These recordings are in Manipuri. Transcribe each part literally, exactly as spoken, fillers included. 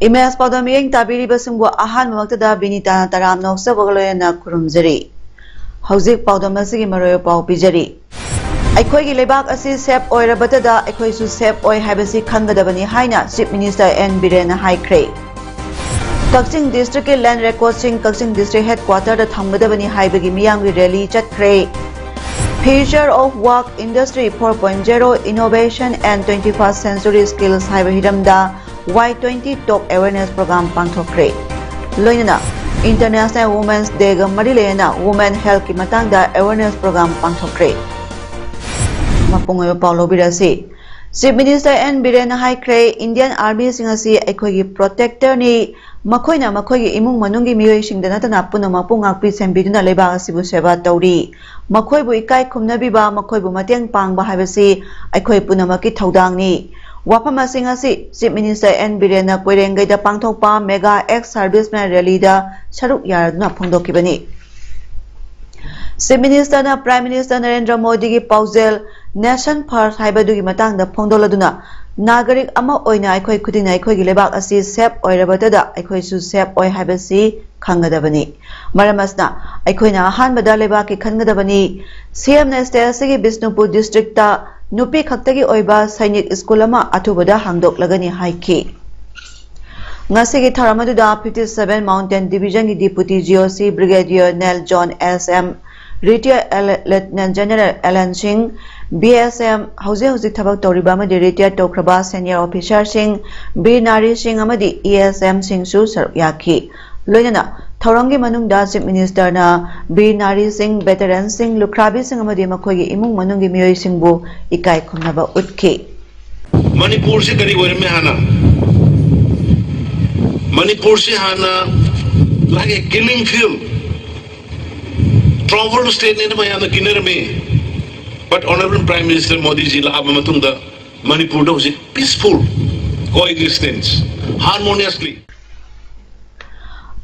ꯏꯃꯦꯖ ꯄꯥꯎꯗꯝ ꯃꯤꯠꯌꯦꯡ ꯇꯥꯕꯤꯔꯤꯕꯁꯤꯡꯕꯨ ꯑꯍꯥꯟꯕꯃꯛꯇꯗ ꯕꯤꯅꯤꯇꯥꯅ ꯇꯔꯥꯝꯅ ꯑꯣꯛꯆꯕꯒ ꯂꯣꯏꯅꯅ ꯈꯨꯔꯨꯝꯖꯔꯤ꯫ ꯍꯧꯖꯤꯛ ꯄꯥꯎꯗꯝ ꯑꯁꯤꯒꯤ ꯃꯔꯨꯑꯣꯏꯕ ꯄꯥꯎ ꯄꯤꯖꯔꯤ꯫ ꯑꯩꯈꯣꯏꯒꯤ ꯂꯩꯕꯥꯛ ꯑꯁꯤ ꯁꯦꯐ ꯑꯣꯏꯔꯕꯇꯗ ꯑꯩꯈꯣꯏꯁꯨ ꯁꯦꯐ ꯑꯣꯏ ꯍꯥꯏꯕꯁꯤ ꯈꯪꯒꯗꯕꯅꯤ ꯍꯥꯏꯅ ꯆꯤꯐ ꯃꯤꯅꯤꯁꯇꯔ ꯑꯦꯟ ꯕꯤꯔꯦꯟꯅ ꯍꯥꯏꯈ꯭ꯔꯦ꯫ ꯀꯛꯆꯤꯡ ꯗꯤꯁꯇ꯭ꯔꯤꯛꯀꯤ ꯂꯦꯟ ꯔꯦꯀꯣꯔꯗꯁꯤꯡ ꯀꯛꯆꯤꯡ ꯗꯤꯁꯇ꯭ꯔꯤꯛ ꯍꯦꯗꯀ꯭ꯋꯥꯇꯔꯗ ꯊꯝꯒꯗꯕꯅꯤ ꯍꯥꯏꯕꯒꯤ ꯃꯤꯌꯥꯝꯒꯤ ꯔꯦꯂꯤ ꯆꯠꯈ꯭ꯔꯦ꯫ Future of Work, Industry four point zero, Innovation and twenty-first Century Skills ꯍꯥꯏꯕ ꯍꯤꯔꯝꯗ ꯋꯥꯏ ꯇ꯭ꯋꯦꯟꯇꯤ ꯇꯣꯛ ꯑꯦꯋꯦꯔꯅꯦꯁ ꯄ꯭ꯔꯣꯒ꯭ꯔꯥꯝ ꯄꯥꯡꯊꯣꯛꯈ꯭ꯔꯦ꯫ ꯂꯣꯏꯅꯅ ꯏꯟꯇꯔꯅꯦꯁꯅꯦꯜ ꯋꯨꯃꯦꯟꯁ ꯗꯦꯒ ꯃꯔꯤ ꯂꯩꯅꯅ ꯋꯨꯃꯦꯟ ꯍꯦꯜꯊꯀꯤ ꯃꯇꯥꯡꯗ ꯑꯦꯋꯦꯔꯅꯦꯁ ꯄ꯭ꯔꯣꯒ꯭ꯔꯥꯝ ꯄꯥꯡꯊꯣꯛꯈ꯭ꯔꯦ꯫ ꯃꯄꯨꯡ ꯑꯣꯏꯕ ꯄꯥꯎ ꯂꯧꯕꯤꯔꯁꯤ꯫ ꯆꯤꯐ ꯃꯤꯅꯤꯁꯇꯔ ꯑꯦꯟ ꯕꯤꯔꯦꯟꯅ ꯍꯥꯏꯈ꯭ꯔꯦ, ꯏꯟꯗꯤꯌꯟ ꯑꯥꯔꯃꯤꯁꯤꯡ ꯑꯁꯤ ꯑꯩꯈꯣꯏꯒꯤ ꯄ꯭ꯔꯣꯇꯦꯛꯇꯔꯅꯤ꯫ ꯃꯈꯣꯏꯅ ꯃꯈꯣꯏꯒꯤ ꯏꯃꯨꯡ ꯃꯅꯨꯡꯒꯤ ꯃꯤꯑꯣꯏꯁꯤꯡꯗ ꯅꯠꯇꯅ ꯄꯨꯝꯅꯃꯛꯄꯨ ꯉꯥꯛꯄꯤ ꯁꯦꯟꯕꯤꯗꯨꯅ ꯂꯩꯕꯥꯛ ꯑꯁꯤꯕꯨ ꯁꯦꯕꯥ ꯇꯧꯔꯤ꯫ ꯃꯈꯣꯏꯕꯨ ꯏꯀꯥꯏ ꯈꯨꯝꯅꯕꯤꯕ, ꯃꯈꯣꯏꯕꯨ ꯃꯇꯦꯡ ꯄꯥꯡꯕ ꯍꯥꯏꯕꯁꯤ ꯑꯩꯈꯣꯏ ꯄꯨꯝꯅꯃꯛꯀꯤ ꯊꯧꯗꯥꯡꯅꯤ꯫ ꯋꯥꯐꯝꯁꯤꯡ ꯑꯁꯤ ꯆꯤꯐ ꯃꯤꯅꯤꯁꯇꯔ ꯑꯦꯟ ꯕꯤꯔꯦꯟꯅ ꯀꯣꯏꯔꯦꯡꯒꯩꯗ ꯄꯥꯡꯊꯣꯛꯄ ꯃꯦꯒꯥ ꯑꯦꯛꯁ ꯁꯥꯔꯚꯤꯁꯃꯦꯟ ꯔꯦꯂꯤꯗ ꯁꯔꯨꯛ ꯌꯥꯔꯗꯨꯅ ꯐꯣꯡꯗꯣꯛꯈꯤꯕꯅꯤ꯫ ꯆꯤꯐ ꯃꯤꯅꯤꯁꯇꯔꯅ ꯄ꯭ꯔꯥꯏꯝ ꯃꯤꯅꯤꯁꯇꯔ ꯅꯔꯦꯟꯗ꯭ꯔ ꯃꯣꯗꯤꯒꯤ ꯄꯥꯎꯖꯦꯜ ꯅꯦꯁꯟ ꯐꯥꯔꯁ ꯍꯥꯏꯕꯗꯨꯒꯤ ꯃꯇꯥꯡꯗ ꯐꯣꯡꯗꯣꯛꯂꯗꯨꯅ, ꯅꯥꯒꯔꯤꯛ ꯑꯃ ꯑꯣꯏꯅ ꯑꯩꯈꯣꯏ ꯈꯨꯗꯤꯡꯅ ꯑꯩꯈꯣꯏꯒꯤ ꯂꯩꯕꯥꯛ ꯑꯁꯤ ꯁꯦꯐ ꯑꯣꯏꯔꯕꯇꯗ ꯑꯩꯈꯣꯏꯁꯨ ꯁꯦꯐ ꯑꯣꯏ ꯍꯥꯏꯕꯁꯤ ꯈꯪꯒꯗꯕꯅꯤ꯫ ꯃꯔꯝ ꯑꯁꯤꯅ ꯑꯩꯈꯣꯏꯅ ꯑꯍꯥꯟꯕꯗ ꯂꯩꯕꯥꯛꯀꯤ ꯈꯟꯒꯗꯕꯅꯤ꯫ ꯁꯤꯑꯦꯝꯅ ꯁ꯭ꯇꯦꯠ ꯑꯁꯤꯒꯤ ꯕꯤꯁꯅꯨꯄꯨꯔ ꯗꯤꯁꯇ꯭ꯔꯤꯛꯇ ꯅꯨꯄꯤ ꯈꯛꯇꯒꯤ ꯑꯣꯏꯕ ꯁꯩꯅꯤꯛ ꯁ꯭ꯀꯨꯜ ꯑꯃ ꯑꯊꯨꯕꯗ ꯍꯥꯡꯗꯣꯛꯂꯒꯅꯤ ꯍꯥꯏꯈꯤ꯫ ꯉꯁꯤꯒꯤ ꯊꯧꯔꯝ ꯑꯗꯨꯗ fifty seven Mountain Division ꯒꯤ Deputy G O C Brigadier General John S M, Retired L-, Lieutenant General Alan Singh, B S M, ꯍꯧꯖꯤꯛ ꯍꯧꯖꯤꯛ ꯊꯕꯛ ꯇꯧꯔꯤꯕ ꯑꯃꯗꯤ ꯔꯤꯇꯥꯌꯔ ꯇꯧꯈ꯭ꯔꯕ ꯁꯦꯅꯤꯌꯔ ꯑꯣꯐꯤꯁꯥꯔꯁꯤꯡ, ꯕꯤꯔ ꯅꯥꯔꯤꯁꯤꯡ ꯑꯃꯗꯤ E S M ꯁꯤꯡꯁꯨ ꯁꯔꯨꯛ ꯌꯥꯈꯤ꯫ ꯂꯣꯏꯅꯅ ꯊꯧꯔꯝꯒꯤ ꯃꯅꯨꯡꯗ ꯆꯤꯐ ꯃꯤꯅꯤꯁꯇꯔꯅ ꯕꯤꯔ ꯅꯥꯔꯤꯁꯤꯡ, ꯚꯦꯇꯔꯟꯁꯤꯡ, ꯂꯨꯈ꯭ꯔꯥꯕꯤꯁꯤꯡ ꯑꯃꯗꯤ ꯃꯈꯣꯏꯒꯤ ꯏꯃꯨꯡ ꯃꯅꯨꯡꯒꯤ ꯃꯤꯑꯣꯏꯁꯤꯡꯕꯨ ꯏꯀꯥꯏ ꯈꯨꯝꯅꯕ ꯎꯠꯈꯤ꯫ ꯃꯅꯤꯄꯨꯔꯁꯤ ꯀꯔꯤ ꯑꯣꯏꯔꯝꯃꯤ ꯍꯥꯟꯅ? ꯃꯅꯤꯄꯨꯔꯁꯤ ꯍꯥꯟꯅ like a killing field, troubled state ꯅꯦꯅ ꯃꯌꯥꯝꯅ ꯀꯤꯅꯔꯝꯃꯤ꯫ But Honorable Prime Minister ꯃꯣꯗꯤꯖꯤ ꯂꯥꯛꯑꯕ ꯃꯇꯨꯡꯗ ꯃꯅꯤꯄꯨꯔꯗ ꯍꯧꯖꯤꯛ peaceful coexistence, harmoniously.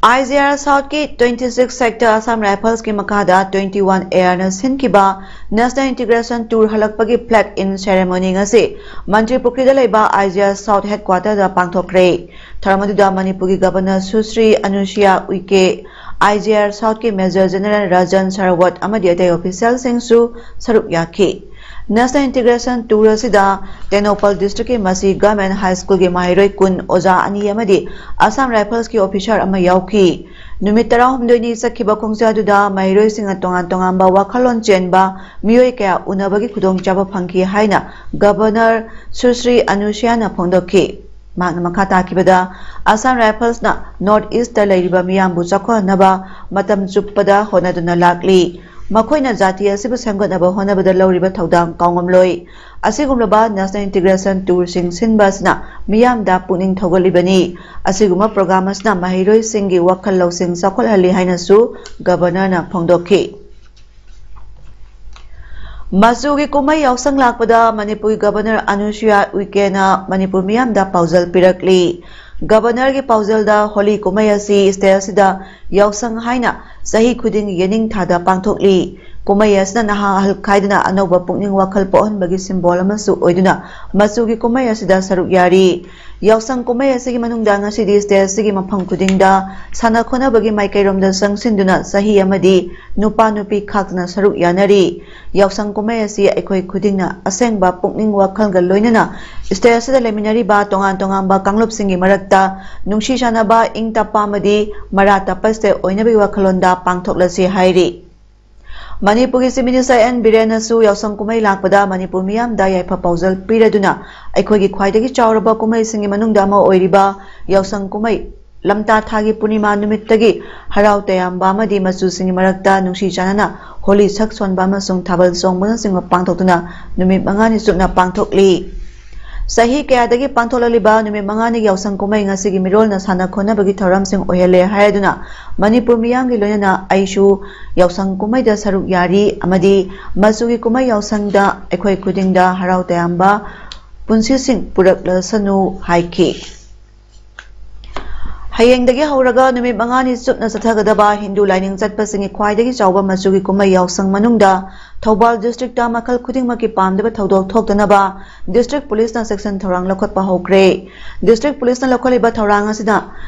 IGR South ꯀꯤ twenty six Sector Assam Rifles ꯀꯤ ꯃꯈꯥꯗ twenty one AR ꯅ ꯁꯤꯟꯈꯤꯕ National Integration Tour ꯍꯜꯂꯛꯄꯒꯤ flag in ceremony ꯉꯁꯤ ꯃꯟꯇ꯭ꯔꯤ ꯄꯨꯈ꯭ꯔꯤꯗ ꯂꯩꯕ IGR South Headquarter ꯗ ꯄꯥꯡꯊꯣꯛꯈ꯭ꯔꯦ꯫ ꯊꯧꯔꯝ ꯑꯗꯨꯗ ꯃꯅꯤꯄꯨꯔꯒꯤ Governor ꯁꯨꯁ꯭ꯔꯤ ꯑꯅꯨꯁꯨꯌꯥ ꯎꯏꯀꯦ, IGR South ꯀꯤ Major General ꯔꯖꯟ ꯁꯔꯋꯠ ꯑꯃꯗꯤ ꯑꯇꯩ official ꯁꯤꯡꯁꯨ ꯁꯔꯨꯛ ꯌꯥꯈꯤ꯫ National Integration Tour ꯑꯁꯤꯗ ꯇꯦꯡꯅꯧꯄꯜ district ꯀꯤ ꯃꯁꯤ Government High School ꯒꯤ ꯃꯍꯩꯔꯣꯏ ꯀꯨꯟ, ꯑꯣꯖꯥ ꯑꯅꯤ ꯑꯃꯗꯤ Assam Rifles ꯀꯤ officer ꯑꯃ ꯌꯥꯎꯈꯤ꯫ ꯅꯨꯃꯤꯠ ꯇꯔꯥꯍꯨꯝꯗꯣꯏꯅꯤ ꯆꯠꯈꯤꯕ ꯈꯣꯡꯆꯠ ꯑꯗꯨꯗ ꯃꯍꯩꯔꯣꯏꯁꯤꯡꯅ ꯇꯣꯉꯥꯟ ꯇꯣꯉꯥꯟꯕ ꯋꯥꯈꯜꯂꯣꯟ ꯆꯦꯟꯕ ꯃꯤꯑꯣꯏ ꯀꯌꯥ ꯎꯅꯕꯒꯤ ꯈꯨꯗꯣꯡꯆꯥꯕ ꯐꯪꯈꯤ ꯍꯥꯏꯅ Governor ꯁꯨꯁ꯭ꯔꯤ ꯑꯅꯨꯁꯨꯌꯥꯅ ꯐꯣꯡꯗꯣꯛꯈꯤ꯫ ꯃꯍꯥꯛꯅ ꯃꯈꯥ ꯇꯥꯈꯤꯕꯗ, Assam Rifles ꯅ North East ꯇ ꯂꯩꯔꯤꯕ ꯃꯤꯌꯥꯝꯕꯨ ꯆꯥꯎꯈꯠꯍꯟꯅꯕ ꯃꯇꯝ ꯆꯨꯞꯄꯗ ꯍꯣꯠꯅꯗꯨꯅ ꯂꯥꯛꯂꯤ꯫ ꯃꯈꯣꯏꯅ ꯖꯥꯇꯤ ꯑꯁꯤꯕꯨ ꯁꯦꯝꯒꯠꯅꯕ ꯍꯣꯠꯅꯕꯗ ꯂꯧꯔꯤꯕ ꯊꯧꯗꯥꯡ ꯀꯥꯎꯉꯝꯂꯣꯏ꯫ ꯑꯁꯤꯒꯨꯝꯂꯕ National Integration Tour ꯁꯤꯡ ꯁꯤꯟꯕ ꯑꯁꯤꯅ ꯃꯤꯌꯥꯝꯗ ꯄꯨꯛꯅꯤꯡ ꯊꯧꯒꯠꯂꯤꯕꯅꯤ꯫ ꯑꯁꯤꯒꯨꯝꯕ program ꯑꯁꯤꯅ ꯃꯍꯩꯔꯣꯏꯁꯤꯡꯒꯤ ꯋꯥꯈꯜ ꯂꯧꯁꯤꯡ ꯆꯥꯎꯈꯠꯍꯜꯂꯤ ꯍꯥꯏꯅꯁꯨ Governor ꯅ ꯐꯣꯡꯗꯣꯛꯈꯤ꯫ ꯃꯆꯨꯒꯤ ꯀꯨꯝꯍꯩ ꯌꯥꯎꯁꯪ ꯂꯥꯛꯄꯗ ꯃꯅꯤꯄꯨꯔꯒꯤ Governor ꯑꯅꯨꯁꯨꯌꯥ ꯎꯏꯀꯦꯅ ꯃꯅꯤꯄꯨꯔ ꯃꯤꯌꯥꯝꯗ ꯄꯥꯎꯖꯦꯜ ꯄꯤꯔꯛꯂꯤ꯫ Governor ꯒꯤ ꯄꯥꯎꯖꯦꯜꯗ, ꯍꯣꯂꯤ ꯀꯨꯝꯍꯩ ꯑꯁꯤ state ꯑꯁꯤꯗ ꯌꯥꯎꯁꯪ ꯍꯥꯏꯅ ꯆꯍꯤ ꯈꯨꯗꯤꯡꯒꯤ ꯌꯦꯅꯤꯡꯊꯥꯗ ꯄꯥꯡꯊꯣꯛꯂꯤ꯫ ꯀꯨꯝꯍꯩ ꯑꯁꯤꯅ ꯅꯍꯥ ꯑꯍꯜ ꯈꯥꯏꯗꯅ ꯑꯅꯧꯕ ꯄꯨꯛꯅꯤꯡ ꯋꯥꯈꯜ ꯄꯣꯛꯍꯟꯕꯒꯤ symbol ꯑꯃꯁꯨ ꯑꯣꯏꯗꯨꯅ ꯃꯆꯨꯒꯤ ꯀꯨꯝꯍꯩ ꯑꯁꯤꯗ ꯁꯔꯨꯛ ꯌꯥꯔꯤ꯫ ꯌꯥꯎꯁꯪ ꯀꯨꯝꯍꯩ ꯑꯁꯤꯒꯤ ꯃꯅꯨꯡꯗ ꯉꯁꯤꯗꯤ state ꯑꯁꯤꯒꯤ ꯃꯐꯝ ꯈꯨꯗꯤꯡꯗ ꯁꯥꯟꯅ ꯈꯣꯠꯅꯕꯒꯤ ꯃꯥꯏꯀꯩꯔꯣꯝꯗ ꯆꯪꯁꯤꯟꯗꯨꯅ ꯆꯍꯤ ꯑꯃꯗꯤ ꯅꯨꯄꯥ ꯅꯨꯄꯤ ꯈꯥꯛꯇꯅ ꯁꯔꯨꯛ ꯌꯥꯅꯔꯤ꯫ ꯌꯥꯎꯁꯪ ꯀꯨꯝꯍꯩ ꯑꯁꯤ ꯑꯩꯈꯣꯏ ꯈꯨꯗꯤꯡꯅ ꯑꯁꯦꯡꯕ ꯄꯨꯛꯅꯤꯡ ꯋꯥꯈꯜꯒ ꯂꯣꯏꯅꯅ state ꯑꯁꯤꯗ ꯂꯩꯃꯤꯟꯅꯔꯤꯕ ꯇꯣꯉꯥꯟ ꯇꯣꯉꯥꯟꯕ ꯀꯥꯡꯂꯨꯞꯁꯤꯡꯒꯤ ꯃꯔꯛꯇ ꯅꯨꯡꯁꯤ ꯆꯥꯟꯅꯕ, ꯏꯪ ꯇꯞꯄ ꯑꯃꯗꯤ ꯃꯔꯥ ꯇꯞꯄ state ꯑꯣꯏꯅꯕꯒꯤ ꯋꯥꯈꯜꯂꯣꯟꯗ ꯄꯥꯡꯊꯣꯛꯂꯁꯤ ꯍꯥꯏꯔꯤ꯫ ꯃꯅꯤꯄꯨꯔꯒꯤ Chief Minister ꯑꯦꯟ ꯕꯤꯔꯦꯟꯅꯁꯨ ꯌꯥꯎꯁꯪ ꯀꯨꯝꯍꯩ ꯂꯥꯛꯄꯗ ꯃꯅꯤꯄꯨꯔ ꯃꯤꯌꯥꯝꯗ ꯌꯥꯏꯐ ꯄꯥꯎꯖꯦꯜ ꯄꯤꯔꯗꯨꯅ ꯑꯩꯈꯣꯏꯒꯤ ꯈ꯭ꯋꯥꯏꯗꯒꯤ ꯆꯥꯎꯔꯕ ꯀꯨꯝꯍꯩꯁꯤꯡꯒꯤ ꯃꯅꯨꯡꯗ ꯑꯃ ꯑꯣꯏꯔꯤꯕ ꯌꯥꯎꯁꯪ ꯀꯨꯝꯍꯩ ꯂꯝꯇꯥ ꯊꯥꯒꯤ ꯄꯨꯔꯅꯤꯃꯥ ꯅꯨꯃꯤꯠꯇꯒꯤ ꯍꯔꯥꯎ ꯇꯌꯥꯝꯕ ꯑꯃꯗꯤ ꯃꯆꯨꯁꯤꯡꯒꯤ ꯃꯔꯛꯇ ꯅꯨꯡꯁꯤ ꯆꯥꯟꯅꯅ ꯍꯣꯂꯤ ꯁꯛ ꯁꯣꯟꯕ ꯑꯃꯁꯨꯡ ꯊꯥꯕꯜ ꯆꯣꯡꯕꯅꯆꯤꯡꯕ ꯄꯥꯡꯊꯣꯛꯇꯨꯅ ꯅꯨꯃꯤꯠ ꯃꯉꯥꯅꯤ ꯆꯨꯞꯅ ꯄꯥꯡꯊꯣꯛꯂꯤ꯫ ꯆꯍꯤ ꯀꯌꯥꯗꯒꯤ ꯄꯥꯡꯊꯣꯛꯂꯛꯂꯤꯕ ꯅꯨꯃꯤꯠ ꯃꯉꯥꯅꯤꯒꯤ ꯌꯥꯎꯁꯪ ꯀꯨꯝꯍꯩ ꯉꯁꯤꯒꯤ ꯃꯤꯔꯣꯜꯅ ꯁꯥꯟꯅ ꯈꯣꯠꯅꯕꯒꯤ ꯊꯧꯔꯝꯁꯤꯡ ꯑꯣꯏꯍꯜꯂꯦ ꯍꯥꯏꯗꯨꯅ ꯃꯅꯤꯄꯨꯔ ꯃꯤꯌꯥꯝꯒꯤ ꯂꯣꯏꯅꯅ ꯑꯩꯁꯨ ꯌꯥꯎꯁꯪ ꯀꯨꯝꯍꯩꯗ ꯁꯔꯨꯛ ꯌꯥꯔꯤ ꯑꯃꯗꯤ ꯃꯆꯨꯒꯤ ꯀꯨꯝꯍꯩ ꯌꯥꯎꯁꯪꯗ ꯑꯩꯈꯣꯏ ꯈꯨꯗꯤꯡꯗ ꯍꯔꯥꯎ ꯇꯌꯥꯝꯕ ꯄꯨꯟꯁꯤꯁꯤꯡ ꯄꯨꯔꯛꯂꯁꯅꯨ ꯍꯥꯏꯈꯤ꯫ ꯍꯌꯦꯡꯗꯒꯤ ꯍꯧꯔꯒ ꯅꯨꯃꯤꯠ ꯃꯉꯥꯅꯤ ꯆꯨꯞꯅ ꯆꯠꯊꯒꯗꯕ ꯍꯤꯟꯗꯨ ꯂꯥꯏꯅꯤꯡ ꯆꯠꯄꯁꯤꯡꯒꯤ ꯈ꯭ꯋꯥꯏꯗꯒꯤ ꯆꯥꯎꯕ ꯃꯆꯨꯒꯤ ꯀꯨꯝꯍꯩ ꯌꯥꯎꯁꯪ ꯃꯅꯨꯡꯗ ꯊꯧꯕꯥꯜ ꯗꯤꯁꯇ꯭ꯔꯤꯛꯇ ꯃꯈꯜ ꯈꯨꯗꯤꯡꯃꯛꯀꯤ ꯄꯥꯝꯗꯕ ꯊꯧꯗꯣꯛ ꯊꯣꯛꯇꯅꯕ ꯗꯤꯁꯇ꯭ꯔꯤꯛ ꯄꯨꯂꯤꯁꯅ ꯆꯦꯛꯁꯤꯟ ꯊꯧꯔꯥꯡ ꯂꯧꯈꯠꯄ ꯍꯧꯈ꯭ꯔꯦ꯫ ꯗꯤꯁꯇ꯭ꯔꯤꯛ ꯄꯨꯂꯤꯁꯅ ꯂꯧꯈꯠꯂꯤꯕ ꯊꯧꯔꯥꯡ ꯑꯁꯤꯅ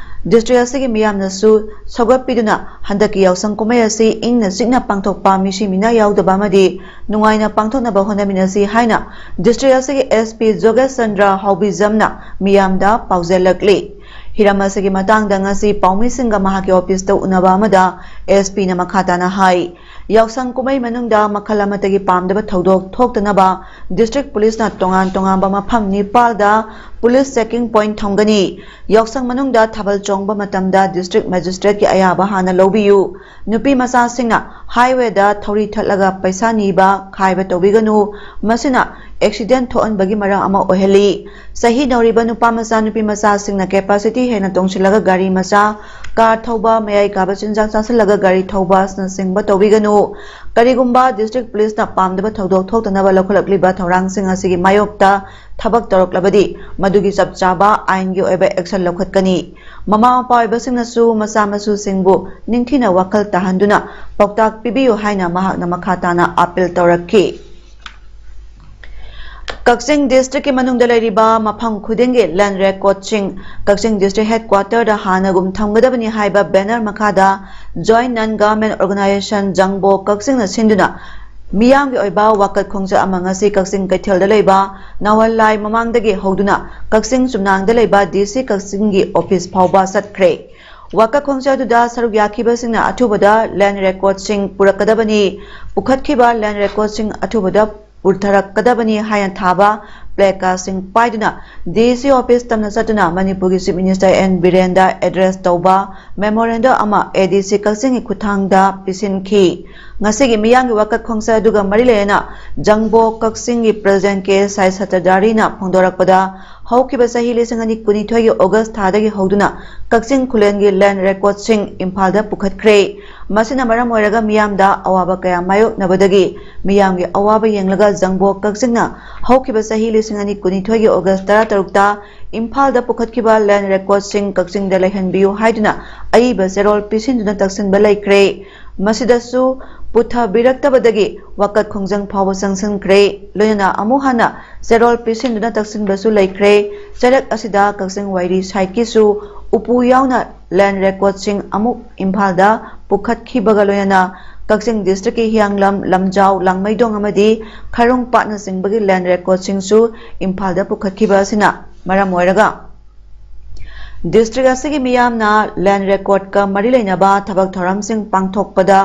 ꯗꯤꯁꯇ꯭ꯔꯤꯛ ꯑꯁꯤꯒꯤ ꯃꯤꯌꯥꯝꯅꯁꯨ ꯁꯧꯒꯠꯄꯤꯗꯨꯅ ꯍꯟꯗꯛꯀꯤ ꯌꯥꯎꯁꯪ ꯀꯨꯝꯍꯩ ꯑꯁꯤ ꯏꯪꯅ ꯆꯤꯛꯅ ꯄꯥꯡꯊꯣꯛꯄ, ꯃꯤꯁꯤ ꯃꯤꯅꯥ ꯌꯥꯎꯗꯕ ꯑꯃꯗꯤ ꯅꯨꯡꯉꯥꯏꯅ ꯄꯥꯡꯊꯣꯛꯅꯕ ꯍꯣꯠꯅꯃꯤꯟꯅꯁꯤ ꯍꯥꯏꯅ ꯗꯤꯁꯇ꯭ꯔꯤꯛ ꯑꯁꯤꯒꯤ ꯑꯦꯁ ꯄꯤ ꯖꯣꯒꯦꯁ ꯆꯟꯗ꯭ꯔ ꯍꯥꯎꯕꯤꯖꯝꯅ ꯃꯤꯌꯥꯝꯗ ꯄꯥꯎꯖꯦꯜꯂꯛꯂꯤ꯫ ꯍꯤꯔꯝ ꯑꯁꯤꯒꯤ ꯃꯇꯥꯡꯗ ꯉꯁꯤ ꯄꯥꯎꯃꯤꯁꯤꯡꯒ ꯃꯍꯥꯛꯀꯤ ꯑꯣꯐꯤꯁꯇ ꯎꯅꯕ ꯑꯃꯗ ꯑꯦꯁ ꯄꯤꯅ ꯃꯈꯥ ꯇꯥꯅ ꯍꯥꯏ, ꯌꯥꯎꯁꯪ ꯀꯨꯝꯍꯩ ꯃꯅꯨꯡꯗ ꯃꯈꯜ ꯑꯃꯠꯇꯒꯤ ꯄꯥꯝꯗꯕ ꯊꯧꯗꯣꯛ ꯊꯣꯛꯇꯅꯕ ꯗꯤꯁꯇ꯭ꯔꯤꯛ ꯄꯨꯂꯤꯁꯅ ꯇꯣꯉꯥꯟ ꯇꯣꯉꯥꯟꯕ ꯃꯐꯝ ꯅꯤꯄꯥꯜꯗ ꯄꯨꯂꯤꯁ ꯆꯦꯀꯤꯡ ꯄꯣꯏꯟꯠ ꯊꯝꯒꯅꯤ꯫ ꯌꯥꯎꯁꯪ ꯃꯅꯨꯡꯗ ꯊꯥꯕꯜ ꯆꯣꯡꯕ ꯃꯇꯝꯗ ꯗꯤꯁꯇ꯭ꯔꯤꯛ ꯃꯦꯖꯤꯁꯇ꯭ꯔꯦꯠꯀꯤ ꯑꯌꯥꯕ ꯍꯥꯟꯅ ꯂꯧꯕꯤꯌꯨ꯫ ꯅꯨꯄꯤ ꯃꯆꯥꯁꯤꯡꯅ ꯍꯥꯏꯋꯦꯗ ꯊꯧꯔꯤ ꯊꯠꯂꯒ ꯄꯩꯁꯥ ꯅꯤꯕ, ꯈꯥꯏꯕ ꯇꯧꯕꯤꯒꯅꯨ꯫ ꯃꯁꯤꯅ ꯑꯦꯛꯁꯤꯗꯦꯟꯠ ꯊꯣꯛꯍꯟꯕꯒꯤ ꯃꯔꯝ ꯑꯃ ꯑꯣꯏꯍꯜꯂꯤ꯫ ꯆꯍꯤ ꯅꯧꯔꯤꯕ ꯅꯨꯄꯥ ꯃꯆꯥ, ꯅꯨꯄꯤ ꯃꯆꯥꯁꯤꯡꯅ ꯀꯦꯄꯥꯁꯤꯇꯤ ꯍꯦꯟꯅ ꯇꯣꯡꯁꯤꯜꯂꯒ ꯒꯥꯔꯤ ꯃꯆꯥ, ꯀꯥꯔ ꯊꯧꯕ, ꯃꯌꯥꯏ ꯀꯥꯕ ꯆꯤꯟꯖꯥꯛ ꯆꯥꯁꯤꯜꯂꯒ ꯒꯥꯔꯤ ꯊꯧꯕ ꯑꯁꯤꯅꯆꯤꯡꯕ ꯇꯧꯕꯤꯒꯅꯨ꯫ ꯀꯔꯤꯒꯨꯝꯕ ꯗꯤꯁꯇ꯭ꯔꯤꯛ ꯄꯨꯂꯤꯁꯅ ꯄꯥꯝꯗꯕ ꯊꯧꯗꯣꯛ ꯊꯣꯛꯇꯅꯕ ꯂꯧꯈꯠꯂꯛꯂꯤꯕ ꯊꯧꯔꯥꯡꯁꯤꯡ ꯑꯁꯤꯒꯤ ꯃꯥꯌꯣꯛꯇ ꯊꯕꯛ ꯇꯧꯔꯛꯂꯕꯗꯤ ꯃꯗꯨꯒꯤ ꯆꯞ ꯆꯥꯕ ꯑꯥꯏꯟꯒꯤ ꯑꯣꯏꯕ ꯑꯦꯛꯁꯟ ꯂꯧꯈꯠꯀꯅꯤ꯫ ꯃꯃꯥ ꯃꯄꯥ ꯑꯣꯏꯕꯁꯤꯡꯅꯁꯨ ꯃꯆꯥ ꯃꯁꯨꯁꯤꯡꯕꯨ ꯅꯤꯡꯊꯤꯅ ꯋꯥꯈꯜ ꯇꯥꯍꯟꯗꯨꯅ ꯄꯥꯎꯇꯥꯛ ꯄꯤꯕꯤꯌꯨ ꯍꯥꯏꯅ ꯃꯍꯥꯛꯅ ꯃꯈꯥ ꯇꯥꯅ ꯑꯥꯄꯤꯜ ꯇꯧꯔꯛꯈꯤ꯫ ꯀꯛꯆꯤꯡ ꯗꯤꯁꯇ꯭ꯔꯤꯛꯀꯤ ꯃꯅꯨꯡꯗ ꯂꯩꯔꯤꯕ ꯃꯐꯝ ꯈꯨꯗꯤꯡꯒꯤ ꯂꯦꯟ ꯔꯦꯀꯣꯔꯗꯁꯤꯡ ꯀꯛꯆꯤꯡ ꯗꯤꯁꯇ꯭ꯔꯤꯛ ꯍꯦꯗꯀ꯭ꯋꯥꯇꯔꯗ ꯍꯥꯟꯅꯒꯨꯝ ꯊꯝꯒꯗꯕꯅꯤ ꯍꯥꯏꯕ ꯕꯦꯅꯔ ꯃꯈꯥꯗ Joint Non Government Organization, ꯖꯪꯕꯣ ꯀꯛꯆꯤꯡꯅ ꯁꯤꯟꯗꯨꯅ ꯃꯤꯌꯥꯝꯒꯤ ꯑꯣꯏꯕ ꯋꯥꯀꯠ ꯈꯣꯡꯆꯠ ꯑꯃ ꯉꯁꯤ ꯀꯛꯆꯤꯡ ꯀꯩꯊꯦꯜꯗ ꯂꯩꯕ ꯅꯥꯋꯜ ꯂꯥꯏ ꯃꯃꯥꯡꯗꯒꯤ ꯍꯧꯗꯨꯅ ꯀꯛꯆꯤꯡ ꯆꯨꯝꯅꯥꯡꯗ ꯂꯩꯕ ꯗꯤ ꯁꯤ ꯀꯛꯆꯤꯡꯒꯤ ꯑꯣꯐꯤꯁ ꯐꯥꯎꯕ ꯆꯠꯈ꯭ꯔꯦ꯫ ꯋꯥꯀꯠ ꯈꯣꯡꯆꯠ ꯑꯗꯨꯗ ꯁꯔꯨꯛ ꯌꯥꯈꯤꯕꯁꯤꯡꯅ ꯑꯊꯨꯕꯗ ꯂꯦꯟ ꯔꯦꯀꯣꯔꯗꯁꯤꯡ ꯄꯨꯔꯛꯀꯗꯕꯅꯤ, ꯄꯨꯈꯠꯈꯤꯕ ꯂꯦꯟ ꯔꯦꯀꯣꯔꯗꯁꯤꯡ ꯑꯊꯨꯕꯗ ꯄꯨꯊꯔꯛꯀꯗꯕꯅꯤ ꯍꯥꯏꯅ ꯊꯥꯕ ꯄ꯭ꯂꯦ ꯀꯥꯔꯗꯁꯤꯡ ꯄꯥꯏꯗꯨꯅ ꯗꯤ ꯁꯤ ꯑꯣꯐꯤꯁ ꯇꯝꯅ ꯆꯠꯇꯨꯅ ꯃꯅꯤꯄꯨꯔꯒꯤ ꯆꯤꯐ ꯃꯤꯅꯤꯁꯇꯔ ꯑꯦꯟ ꯕꯤꯔꯦꯟꯗ ꯑꯦꯗ꯭ꯔꯦꯁ ꯇꯧꯕ ꯃꯦꯃꯣꯔꯦꯟꯗꯝ ꯑꯃ ꯑꯦ ꯗꯤ ꯁꯤ ꯀꯛꯆꯤꯡꯒꯤ ꯈꯨꯠꯊꯥꯡꯗ ꯄꯤꯁꯤꯟꯈꯤ꯫ ꯉꯁꯤꯒꯤ ꯃꯤꯌꯥꯝꯒꯤ ꯋꯥꯀꯠ ꯈꯣꯡꯆꯠ ꯑꯗꯨꯒ ꯃꯔꯤ ꯂꯩꯅꯅ ꯖꯪꯕꯣ ꯀꯛꯆꯤꯡꯒꯤ ꯄ꯭ꯔꯦꯁꯤꯗꯦꯟꯠ ꯀꯦ ꯁꯥꯏ ꯁꯇ꯭ꯌꯗꯥꯔꯤꯅ ꯐꯣꯡꯗꯣꯔꯛꯄꯗ, ꯍꯧꯈꯤꯕ ꯆꯍꯤ ꯂꯤꯁꯤꯡ ꯑꯅꯤ ꯀꯨꯟꯅꯤꯊꯣꯏꯒꯤ ꯑꯣꯒꯁ ꯊꯥꯗꯒꯤ ꯍꯧꯗꯨꯅ ꯀꯛꯆꯤꯡ ꯈꯨꯂꯦꯟꯒꯤ ꯂꯦꯟ ꯔꯦꯀꯣꯔꯗꯁꯤꯡ ꯏꯝꯐꯥꯜꯗ ꯄꯨꯈꯠꯈ꯭ꯔꯦ꯫ ꯃꯁꯤꯅ ꯃꯔꯝ ꯑꯣꯏꯔꯒ ꯃꯤꯌꯥꯝꯗ ꯑꯋꯥꯕ ꯀꯌꯥ ꯃꯥꯌꯣꯛꯅꯕꯗꯒꯤ ꯃꯤꯌꯥꯝꯒꯤ ꯑꯋꯥꯕ ꯌꯦꯡꯂꯒ ꯖꯪꯕꯣ ꯀꯛꯆꯤꯡꯅ ꯍꯧꯈꯤꯕ ꯆꯍꯤ ꯂꯤꯁꯤꯡ ꯑꯅꯤ ꯀꯨꯟꯅꯤꯊꯣꯏꯒꯤ ꯑꯣꯒꯁ ꯇꯔꯥꯇꯔꯨꯛꯇ ꯏꯝꯐꯥꯜꯗ ꯄꯨꯈꯠꯈꯤꯕ ꯂꯦꯟ ꯔꯦꯀꯣꯔꯗꯁꯤꯡ ꯀꯛꯆꯤꯡꯗ ꯂꯩꯍꯟꯕꯤꯌꯨ ꯍꯥꯏꯗꯨꯅ ꯑꯏꯕ ꯆꯦꯔꯣꯜ ꯄꯤꯁꯤꯟꯗꯨꯅ ꯇꯛꯁꯤꯟꯕ ꯂꯩꯈ꯭ꯔꯦ꯫ ꯃꯁꯤꯗꯁꯨ ꯄꯨꯊꯕꯤꯔꯛꯇꯕꯗꯒꯤ ꯋꯥꯀꯠ ꯈꯣꯡꯖꯪ ꯐꯥꯎꯕ ꯆꯪꯁꯤꯟꯈ꯭ꯔꯦ꯫ ꯂꯣꯏꯅꯅ ꯑꯃꯨꯛ ꯍꯟꯅ ꯆꯦꯔꯣꯜ ꯄꯤꯁꯤꯟꯗꯨꯅ ꯇꯛꯁꯤꯟꯕꯁꯨ ꯂꯩꯈ꯭ꯔꯦ꯫ ꯆꯔꯦꯛ ꯑꯁꯤꯗ ꯀꯛꯆꯤꯡ ꯋꯥꯏꯔꯤ ꯁꯥꯏꯠꯀꯤꯁꯨ ꯎꯄꯨ ꯌꯥꯎꯅ ꯂꯦꯟ ꯔꯦꯀꯣꯔꯗꯁꯤꯡ ꯑꯃꯨꯛ ꯏꯝꯐꯥꯜꯗ ꯄꯨꯈꯠꯈꯤꯕꯒ ꯂꯣꯏꯅꯅ ꯀꯛꯆꯤꯡ ꯗꯤꯁꯇ꯭ꯔꯤꯛꯀꯤ ꯍꯤꯌꯥꯡꯂꯝ, ꯂꯝꯖꯥꯎ, ꯂꯥꯡꯃꯩꯗꯣꯡ ꯑꯃꯗꯤ ꯈꯔꯨꯡ ꯄꯥꯠꯅꯆꯤꯡꯕꯒꯤ ꯂꯦꯟ ꯔꯦꯀꯣꯔꯗꯁꯤꯡꯁꯨ ꯏꯝꯐꯥꯜꯗ ꯄꯨꯈꯠꯈꯤꯕ ꯑꯁꯤꯅ ꯃꯔꯝ ꯑꯣꯏꯔꯒ ꯗꯤꯁꯇ꯭ꯔꯤꯛ ꯑꯁꯤꯒꯤ ꯃꯤꯌꯥꯝꯅ ꯂꯦꯟ ꯔꯦꯀꯣꯔꯗꯀ ꯃꯔꯤ ꯂꯩꯅꯕ ꯊꯕꯛ ꯊꯧꯔꯝꯁꯤꯡ ꯄꯥꯡꯊꯣꯛꯄꯗ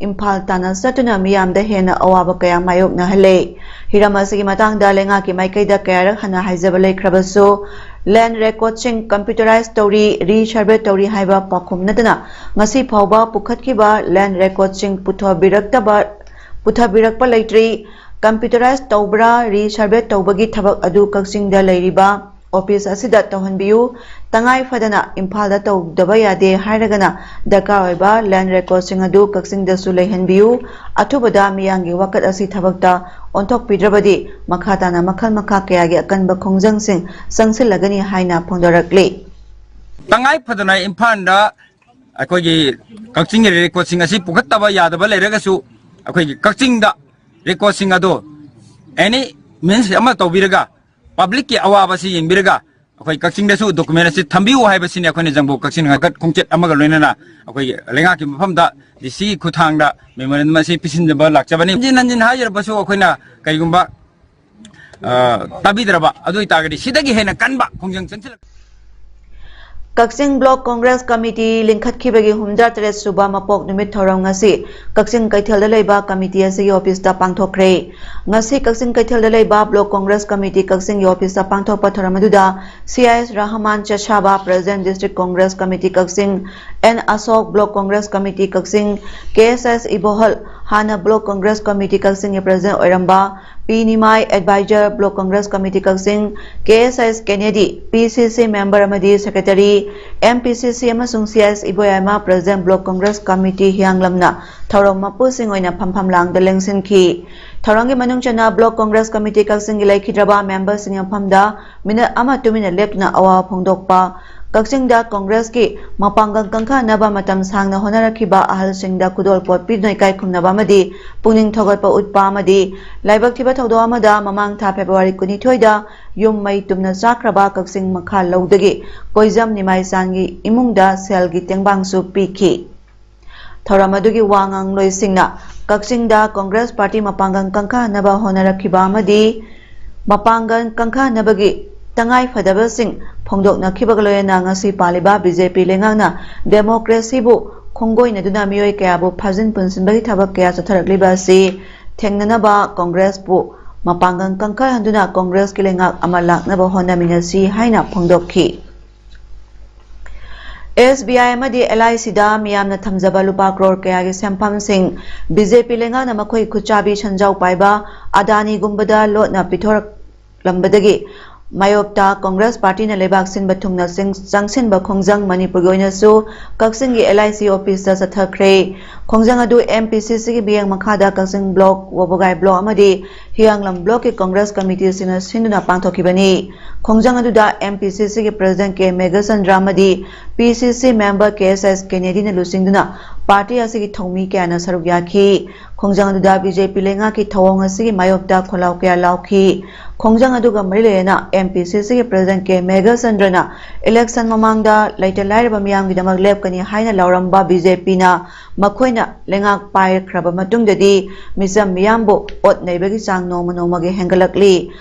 ꯏꯝꯐꯥꯜ ꯇꯥꯟꯅ ꯆꯠꯇꯨꯅ ꯃꯤꯌꯥꯝꯗ ꯍꯦꯟꯅ ꯑꯋꯥꯕ ꯀꯌꯥ ꯃꯥꯌꯣꯛꯅꯍꯜꯂꯦ꯫ ꯍꯤꯔꯝ ꯑꯁꯤꯒꯤ ꯃꯇꯥꯡꯗ ꯂꯩꯉꯥꯛꯀꯤ ꯃꯥꯏꯀꯩꯗ ꯀꯌꯥꯔꯛ ꯍꯟꯅ ꯍꯥꯏꯖꯕ ꯂꯩꯈ꯭ꯔꯕꯁꯨ, ꯂꯦꯟ ꯔꯦꯀꯣꯔꯗꯁꯤꯡ ꯀꯝꯄ꯭ꯌꯨꯇꯔꯥꯏꯖ ꯇꯧꯔꯤ, ꯔꯤꯁꯔꯚꯦ ꯇꯧꯔꯤ ꯍꯥꯏꯕ ꯄꯥꯎꯈꯨꯝ ꯅꯠꯇꯅ ꯉꯁꯤ ꯐꯥꯎꯕ ꯄꯨꯈꯠꯈꯤꯕ ꯂꯦꯟ ꯔꯦꯀꯣꯔꯗꯁꯤꯡ ꯄꯨꯊꯕꯤꯔꯛꯇꯕ, ꯄꯨꯊꯕꯤꯔꯛꯄ ꯂꯩꯇ꯭ꯔꯤ꯫ ꯀꯝꯄ꯭ꯌꯨꯇꯔꯥꯏꯖ ꯇꯧꯕ꯭ꯔꯥ, ꯔꯤꯁꯔꯚꯦ ꯇꯧꯕꯒꯤ ꯊꯕꯛ ꯑꯗꯨ ꯀꯛꯆꯤꯡꯗ ꯂꯩꯔꯤꯕ ꯑꯣꯐꯤꯁ ꯑꯁꯤꯗ ꯇꯧꯍꯟꯕꯤꯌꯨ꯫ ꯇꯉꯥꯏ ꯐꯗꯅ ꯏꯝꯐꯥꯜꯗ ꯇꯧꯗꯕ ꯌꯥꯗꯦ ꯍꯥꯏꯔꯒꯅ ꯗꯔꯀꯥꯔ ꯑꯣꯏꯕ ꯂꯦꯟ ꯔꯦꯀꯣꯔꯗꯁꯤꯡ ꯑꯗꯨ ꯀꯛꯆꯤꯡꯗꯁꯨ ꯂꯩꯍꯟꯕꯤꯌꯨ꯫ ꯑꯊꯨꯕꯗ ꯃꯤꯌꯥꯝꯒꯤ ꯋꯥꯀꯠ ꯑꯁꯤ ꯊꯕꯛꯇ ꯑꯣꯟꯊꯣꯛꯄꯤꯗ꯭ꯔꯕꯗꯤ ꯃꯈꯥ ꯇꯥꯅ ꯃꯈꯜ ꯃꯈꯥ ꯀꯌꯥꯒꯤ ꯑꯀꯟꯕ ꯈꯣꯡꯖꯪꯁꯤꯡ ꯆꯪꯁꯤꯜꯂꯒꯅꯤ ꯍꯥꯏꯅ ꯐꯣꯡꯗꯣꯔꯛꯂꯤ꯫ ꯇꯉꯥꯏ ꯐꯗꯅ ꯏꯝꯐꯥꯜꯗ ꯑꯩꯈꯣꯏꯒꯤ ꯀꯛꯆꯤꯡꯒꯤ ꯔꯦꯀꯣꯔꯗꯁꯤꯡ ꯑꯁꯤ ꯄꯨꯈꯠꯇꯕ ꯌꯥꯗꯕ ꯂꯩꯔꯒꯁꯨ, ꯑꯩꯈꯣꯏꯒꯤ ꯀꯛꯆꯤꯡꯗ ꯔꯦꯀꯣꯔꯗꯁꯤꯡ ꯑꯗꯣ ꯑꯦꯅꯤ ꯃꯤꯟꯁ ꯑꯃ ꯇꯧꯕꯤꯔꯒ ꯄꯕ꯭ꯂꯤꯛꯀꯤ ꯑꯋꯥꯕꯁꯤ ꯌꯦꯡꯕꯤꯔꯒ ꯑꯩꯈꯣꯏ ꯀꯛꯆꯤꯡꯗꯁꯨ ꯗꯣꯀꯨꯃꯦꯟ ꯑꯁꯤ ꯊꯝꯕꯤꯌꯨ ꯍꯥꯏꯕꯁꯤꯅꯤ ꯑꯩꯈꯣꯏꯅ ꯖꯪꯕꯣ ꯀꯛꯆꯤꯡ ꯋꯥꯀꯠ ꯈꯣꯡꯆꯠ ꯑꯃꯒ ꯂꯣꯏꯅꯅ ꯑꯩꯈꯣꯏꯒꯤ ꯂꯩꯉꯥꯛꯀꯤ ꯃꯐꯝꯗ ꯗꯤ ꯁꯤꯒꯤ ꯈꯨꯠꯊꯥꯡꯗ ꯃꯦꯃꯣꯔꯦꯟꯗꯝ ꯑꯁꯤ ꯄꯤꯁꯤꯟꯖꯕ ꯂꯥꯛꯆꯕꯅꯤ꯫ ꯍꯟꯖꯤꯟ ꯍꯟꯖꯤꯟ ꯍꯥꯏꯖꯔꯕꯁꯨ ꯑꯩꯈꯣꯏꯅ ꯀꯔꯤꯒꯨꯝꯕ, ꯑ, ꯇꯥꯕꯤꯗ꯭ꯔꯕ ꯑꯗꯨ ꯑꯣꯏꯇꯥꯔꯒꯗꯤ ꯁꯤꯗꯒꯤ ꯍꯦꯟꯅ ꯀꯟꯕ ꯈꯣꯡꯖꯪ ꯆꯪꯁꯤꯜꯂꯛ ꯀꯛꯆꯤꯡ ꯕ꯭ꯂꯣꯛ ꯀꯣꯡꯒ꯭ꯔꯦꯁ ꯀꯃꯤꯇꯤ ꯂꯤꯡꯈꯠꯈꯤꯕꯒꯤ ꯍꯨꯝꯐꯨꯇꯔꯦꯠ ꯁꯨꯕ ꯃꯄꯣꯛ ꯅꯨꯃꯤꯠ ꯊꯧꯔꯝ ꯉꯁꯤ ꯀꯛꯆꯤꯡ ꯀꯩꯊꯦꯜꯗ ꯂꯩꯕ ꯀꯃꯤꯇꯤ ꯑꯁꯤꯒꯤ ꯑꯣꯐꯤꯁꯇ ꯄꯥꯡꯊꯣꯛꯈ꯭ꯔꯦ꯫ ꯉꯁꯤ ꯀꯛꯆꯤꯡ ꯀꯩꯊꯦꯜꯗ ꯂꯩꯕ ꯕ꯭ꯂꯣꯛ ꯀꯣꯡꯒ꯭ꯔꯦꯁ ꯀꯃꯤꯇꯤ ꯀꯛꯆꯤꯡꯒꯤ ꯑꯣꯐꯤꯁꯇ ꯄꯥꯡꯊꯣꯛꯄ ꯊꯧꯔꯝ ꯑꯗꯨꯗ C I S Rahman Chesaba, president, district Congress committee Kakching, N Ashok, block Congress committee Kakching, K S S Ibohal, ꯍꯥꯟꯅ ꯕ꯭ꯂꯣꯛ ꯀꯣꯡꯒ꯭ꯔꯦꯁ ꯀꯃꯤꯇꯤ ꯀꯛꯆꯤꯡꯒꯤ ꯄ꯭ꯔꯦꯁꯤꯗꯦꯟꯠ ꯑꯣꯏꯔꯝꯕ, P Nimai, advisor, block Congress committee Kakching, K S S Kennedy, P C C member ꯑꯃꯗꯤ secretary, M P C C ꯑꯃꯁꯨꯡ C I S Iboyaima, president, block Congress committee ꯍꯤꯌꯥꯡꯂꯝꯅ ꯊꯧꯔꯝ ꯃꯄꯨꯁꯤꯡ ꯑꯣꯏꯅ ꯐꯝꯐꯝ ꯂꯥꯡꯗ ꯂꯦꯡꯁꯤꯟꯈꯤ꯫ ꯊꯧꯔꯝꯒꯤ ꯃꯅꯨꯡ ꯆꯟꯅ ꯕ꯭ꯂꯣꯛ ꯀꯣꯡꯒ꯭ꯔꯦꯁ ꯀꯃꯤꯇꯤ ꯀꯛꯆꯤꯡꯒꯤ ꯂꯩꯈꯤꯗ꯭ꯔꯕ ꯃꯦꯝꯕꯔꯁꯤꯡꯒꯤ ꯃꯐꯝꯗ ꯃꯤꯅꯠ ꯑꯃ ꯇꯨꯃꯤꯟꯅ ꯂꯦꯞꯇꯨꯅ ꯑꯋꯥ ꯐꯣꯡꯗꯣꯛꯄ, ꯀꯛꯆꯤꯡꯗ ꯀꯣꯡꯒ꯭ꯔꯦꯁꯀꯤ ꯃꯄꯥꯡꯒꯜ ꯀꯪꯈꯠꯅꯕ ꯃꯇꯝ ꯁꯥꯡꯅ ꯍꯣꯠꯅꯔꯛꯈꯤꯕ ꯑꯍꯜꯁꯤꯡꯗ ꯈꯨꯗꯣꯜ ꯄꯣꯠ ꯄꯤꯗꯨꯅ ꯏꯀꯥꯏ ꯈꯨꯝꯅꯕ ꯑꯃꯗꯤ ꯄꯨꯛꯅꯤꯡ ꯊꯧꯒꯠꯄ ꯎꯠꯄ ꯑꯃꯗꯤ ꯂꯥꯏꯕꯛ ꯊꯤꯕ ꯊꯧꯗꯣꯛ ꯑꯃꯗ ꯃꯃꯥꯡ ꯊꯥ ꯐꯦꯕ꯭ꯔꯨꯋꯥꯔꯤ ꯀꯨꯟꯅꯤꯊꯣꯏꯗ ꯌꯨꯝ ꯃꯩ ꯇꯨꯝꯅ ꯆꯥꯛꯈ꯭ꯔꯕ ꯀꯛꯆꯤꯡ ꯃꯈꯥ ꯂꯧꯗꯒꯤ ꯀꯣꯏꯖꯝ ꯅꯤꯃꯥꯏꯆꯥꯟꯒꯤ ꯏꯃꯨꯡꯗ ꯁꯦꯜꯒꯤ ꯇꯦꯡꯕꯥꯡꯁꯨ ꯄꯤꯈꯤ꯫ ꯊꯧꯔꯝ ꯑꯗꯨꯒꯤ ꯋꯥ ꯉꯥꯡꯂꯣꯏꯁꯤꯡꯅ ꯀꯛꯆꯤꯡꯗ ꯀꯣꯡꯒ꯭ꯔꯦꯁ ꯄꯥꯔꯇꯤ ꯃꯄꯥꯡꯒꯜ ꯀꯪꯈꯠꯅꯕ ꯍꯣꯠꯅꯔꯛꯈꯤꯕ ꯑꯃꯗꯤ ꯃꯄꯥꯡꯒꯜ ꯀꯪꯈꯠꯅꯕꯒꯤ ꯇꯉꯥꯏ ꯐꯗꯕꯁꯤꯡ ꯐꯣꯡꯗꯣꯛꯅꯈꯤꯕꯒ ꯂꯣꯏꯅꯅ ꯉꯁꯤ ꯄꯥꯜꯂꯤꯕ ꯕꯤ ꯖꯦ ꯄꯤ ꯂꯩꯉꯥꯛꯅ ꯗꯦꯃꯣꯀ꯭ꯔꯦꯁꯤꯕꯨ ꯈꯣꯡꯒꯣꯏꯅꯗꯨꯅ ꯃꯤꯑꯣꯏ ꯀꯌꯥꯕꯨ ꯐꯥꯖꯤꯟ ꯄꯨꯟꯁꯤꯟꯕꯒꯤ ꯊꯕꯛ ꯀꯌꯥ ꯆꯠꯊꯔꯛꯂꯤꯕ ꯑꯁꯤ ꯊꯦꯡꯅꯅꯕ ꯀꯣꯡꯒ꯭ꯔꯦꯁꯄꯨ ꯃꯄꯥꯡꯒꯜ ꯀꯪꯈꯠꯍꯟꯗꯨꯅ ꯀꯣꯡꯒ꯭ꯔꯦꯁꯀꯤ ꯂꯩꯉꯥꯛ ꯑꯃ ꯂꯥꯛꯅꯕ ꯍꯣꯠꯅꯃꯤꯟꯅꯁꯤ ꯍꯥꯏꯅ ꯐꯣꯡꯗꯣꯛꯈꯤ꯫ ꯑꯦꯁ ꯕꯤ ꯑꯥꯏ ꯑꯃꯗꯤ ꯑꯦꯜ ꯑꯥꯏ ꯁꯤꯗ ꯃꯤꯌꯥꯝꯅ ꯊꯝꯖꯕ ꯂꯨꯄꯥ ꯀ꯭ꯔꯣꯔ ꯀꯌꯥꯒꯤ ꯁꯦꯟꯐꯝꯁꯤꯡ ꯕꯤ ꯖꯦ ꯄꯤ ꯂꯩꯉꯥꯛꯅ ꯃꯈꯣꯏ ꯈꯨꯠꯆꯥꯕꯤ ꯁꯦꯟꯖꯥꯎ ꯄꯥꯏꯕ ꯑꯗꯥꯅꯤꯒꯨꯝꯕꯗ ꯂꯣꯠꯅ ꯄꯤꯊꯣꯔꯛꯂꯝꯕꯗꯒꯤ ꯃꯥꯌꯣꯛꯇ ꯀꯣꯡꯒ꯭ꯔꯦꯁ ꯄꯥꯔꯇꯤꯅ ꯂꯩꯕꯥꯛ ꯁꯤꯟꯕ ꯊꯨꯡꯅ ꯆꯪ-, ꯆꯪꯁꯤꯟꯕ ꯈꯣꯡꯖꯪ ꯃꯅꯤꯄꯨꯔꯒꯤ ꯑꯣꯏꯅꯁꯨ ꯀꯛꯆꯤꯡꯒꯤ ꯑꯦꯜ ꯑꯥꯏ ꯁꯤ ꯑꯣꯐꯤꯁꯇ ꯆꯠꯊꯈ꯭ꯔꯦ꯫ ꯈꯣꯡꯖꯪ ꯑꯗꯨ ꯑꯦꯝ ꯄꯤ ꯁꯤ ꯁꯤꯒꯤ ꯃꯤꯠꯌꯦꯡ ꯃꯈꯥꯗ ꯀꯛꯆꯤꯡ ꯕ꯭ꯂꯣꯛ, ꯋꯥꯕꯒꯥꯏ ꯕ꯭ꯂꯣꯛ ꯑꯃꯗꯤ ꯍꯤꯌꯥꯡꯂꯝ ꯕ꯭ꯂꯣꯛꯀꯤ ꯀꯣꯡꯒ꯭ꯔꯦꯁ ꯀꯃꯤꯇꯤꯁꯤꯡꯅ ꯁꯤꯟꯗꯨꯅ ꯄꯥꯡꯊꯣꯛꯈꯤꯕꯅꯤ꯫ ꯈꯣꯡꯖꯪ ꯑꯗꯨꯗ ꯑꯦꯝ ꯄꯤ ꯁꯤ ꯁꯤꯒꯤ ꯄ꯭ꯔꯦꯁꯤꯗꯦꯟꯠ ꯀꯦ ꯃꯦꯘꯆꯟꯗ꯭ꯔ ꯑꯃꯗꯤ ꯄꯤ ꯁꯤ ꯁꯤ ꯃꯦꯝꯕꯔ ꯀꯦ ꯑꯦꯁ ꯑꯦꯁ ꯀꯦꯅꯦꯗꯤꯅ ꯂꯨꯆꯤꯡꯗꯨꯅ ꯄꯥꯔꯇꯤ ꯑꯁꯤꯒꯤ ꯊꯧꯃꯤ ꯀꯌꯥꯅ ꯁꯔꯨꯛ ꯌꯥꯈꯤ꯫ ꯈꯣꯡꯖꯪ ꯑꯗꯨꯗ ꯕꯤ ꯖꯦ ꯄꯤ ꯂꯩꯉꯥꯛꯀꯤ ꯊꯧꯑꯣꯡ ꯑꯁꯤꯒꯤ ꯃꯥꯌꯣꯛꯇ ꯈꯣꯜꯂꯥꯎ ꯀꯌꯥ ꯂꯥꯎꯈꯤ꯫ ꯈꯣꯡꯖꯪ ꯑꯗꯨꯒ ꯃꯔꯤ ꯂꯩꯅꯅ ꯑꯦꯝ ꯄꯤ ꯁꯤ ꯁꯤꯒꯤ ꯄ꯭ꯔꯦꯁꯤꯗꯦꯟꯠ ꯀꯦ ꯃꯦꯘꯆꯟꯗ꯭ꯔꯅ ꯏꯂꯦꯛꯁꯟ ꯃꯃꯥꯡꯗ ꯂꯩꯇ ꯂꯥꯏꯔꯕ ꯃꯤꯌꯥꯝꯒꯤꯗꯃꯛ ꯂꯦꯞꯀꯅꯤ ꯍꯥꯏꯅ ꯂꯥꯎꯔꯝꯕ ꯕꯤ ꯖꯦ ꯄꯤꯅ ꯃꯈꯣꯏꯅ ꯂꯩꯉꯥꯛ ꯄꯥꯏꯈ꯭ꯔꯕ ꯃꯇꯨꯡꯗꯗꯤ ꯃꯤꯆꯝ ꯃꯤꯌꯥꯝꯕꯨ ꯑꯣꯠ ꯅꯩꯕꯒꯤ ꯆꯥꯡ ꯅꯣꯡꯃ ꯅꯣꯡꯃꯒꯤ ꯍꯦꯟꯒꯠꯂꯛꯂꯤ꯫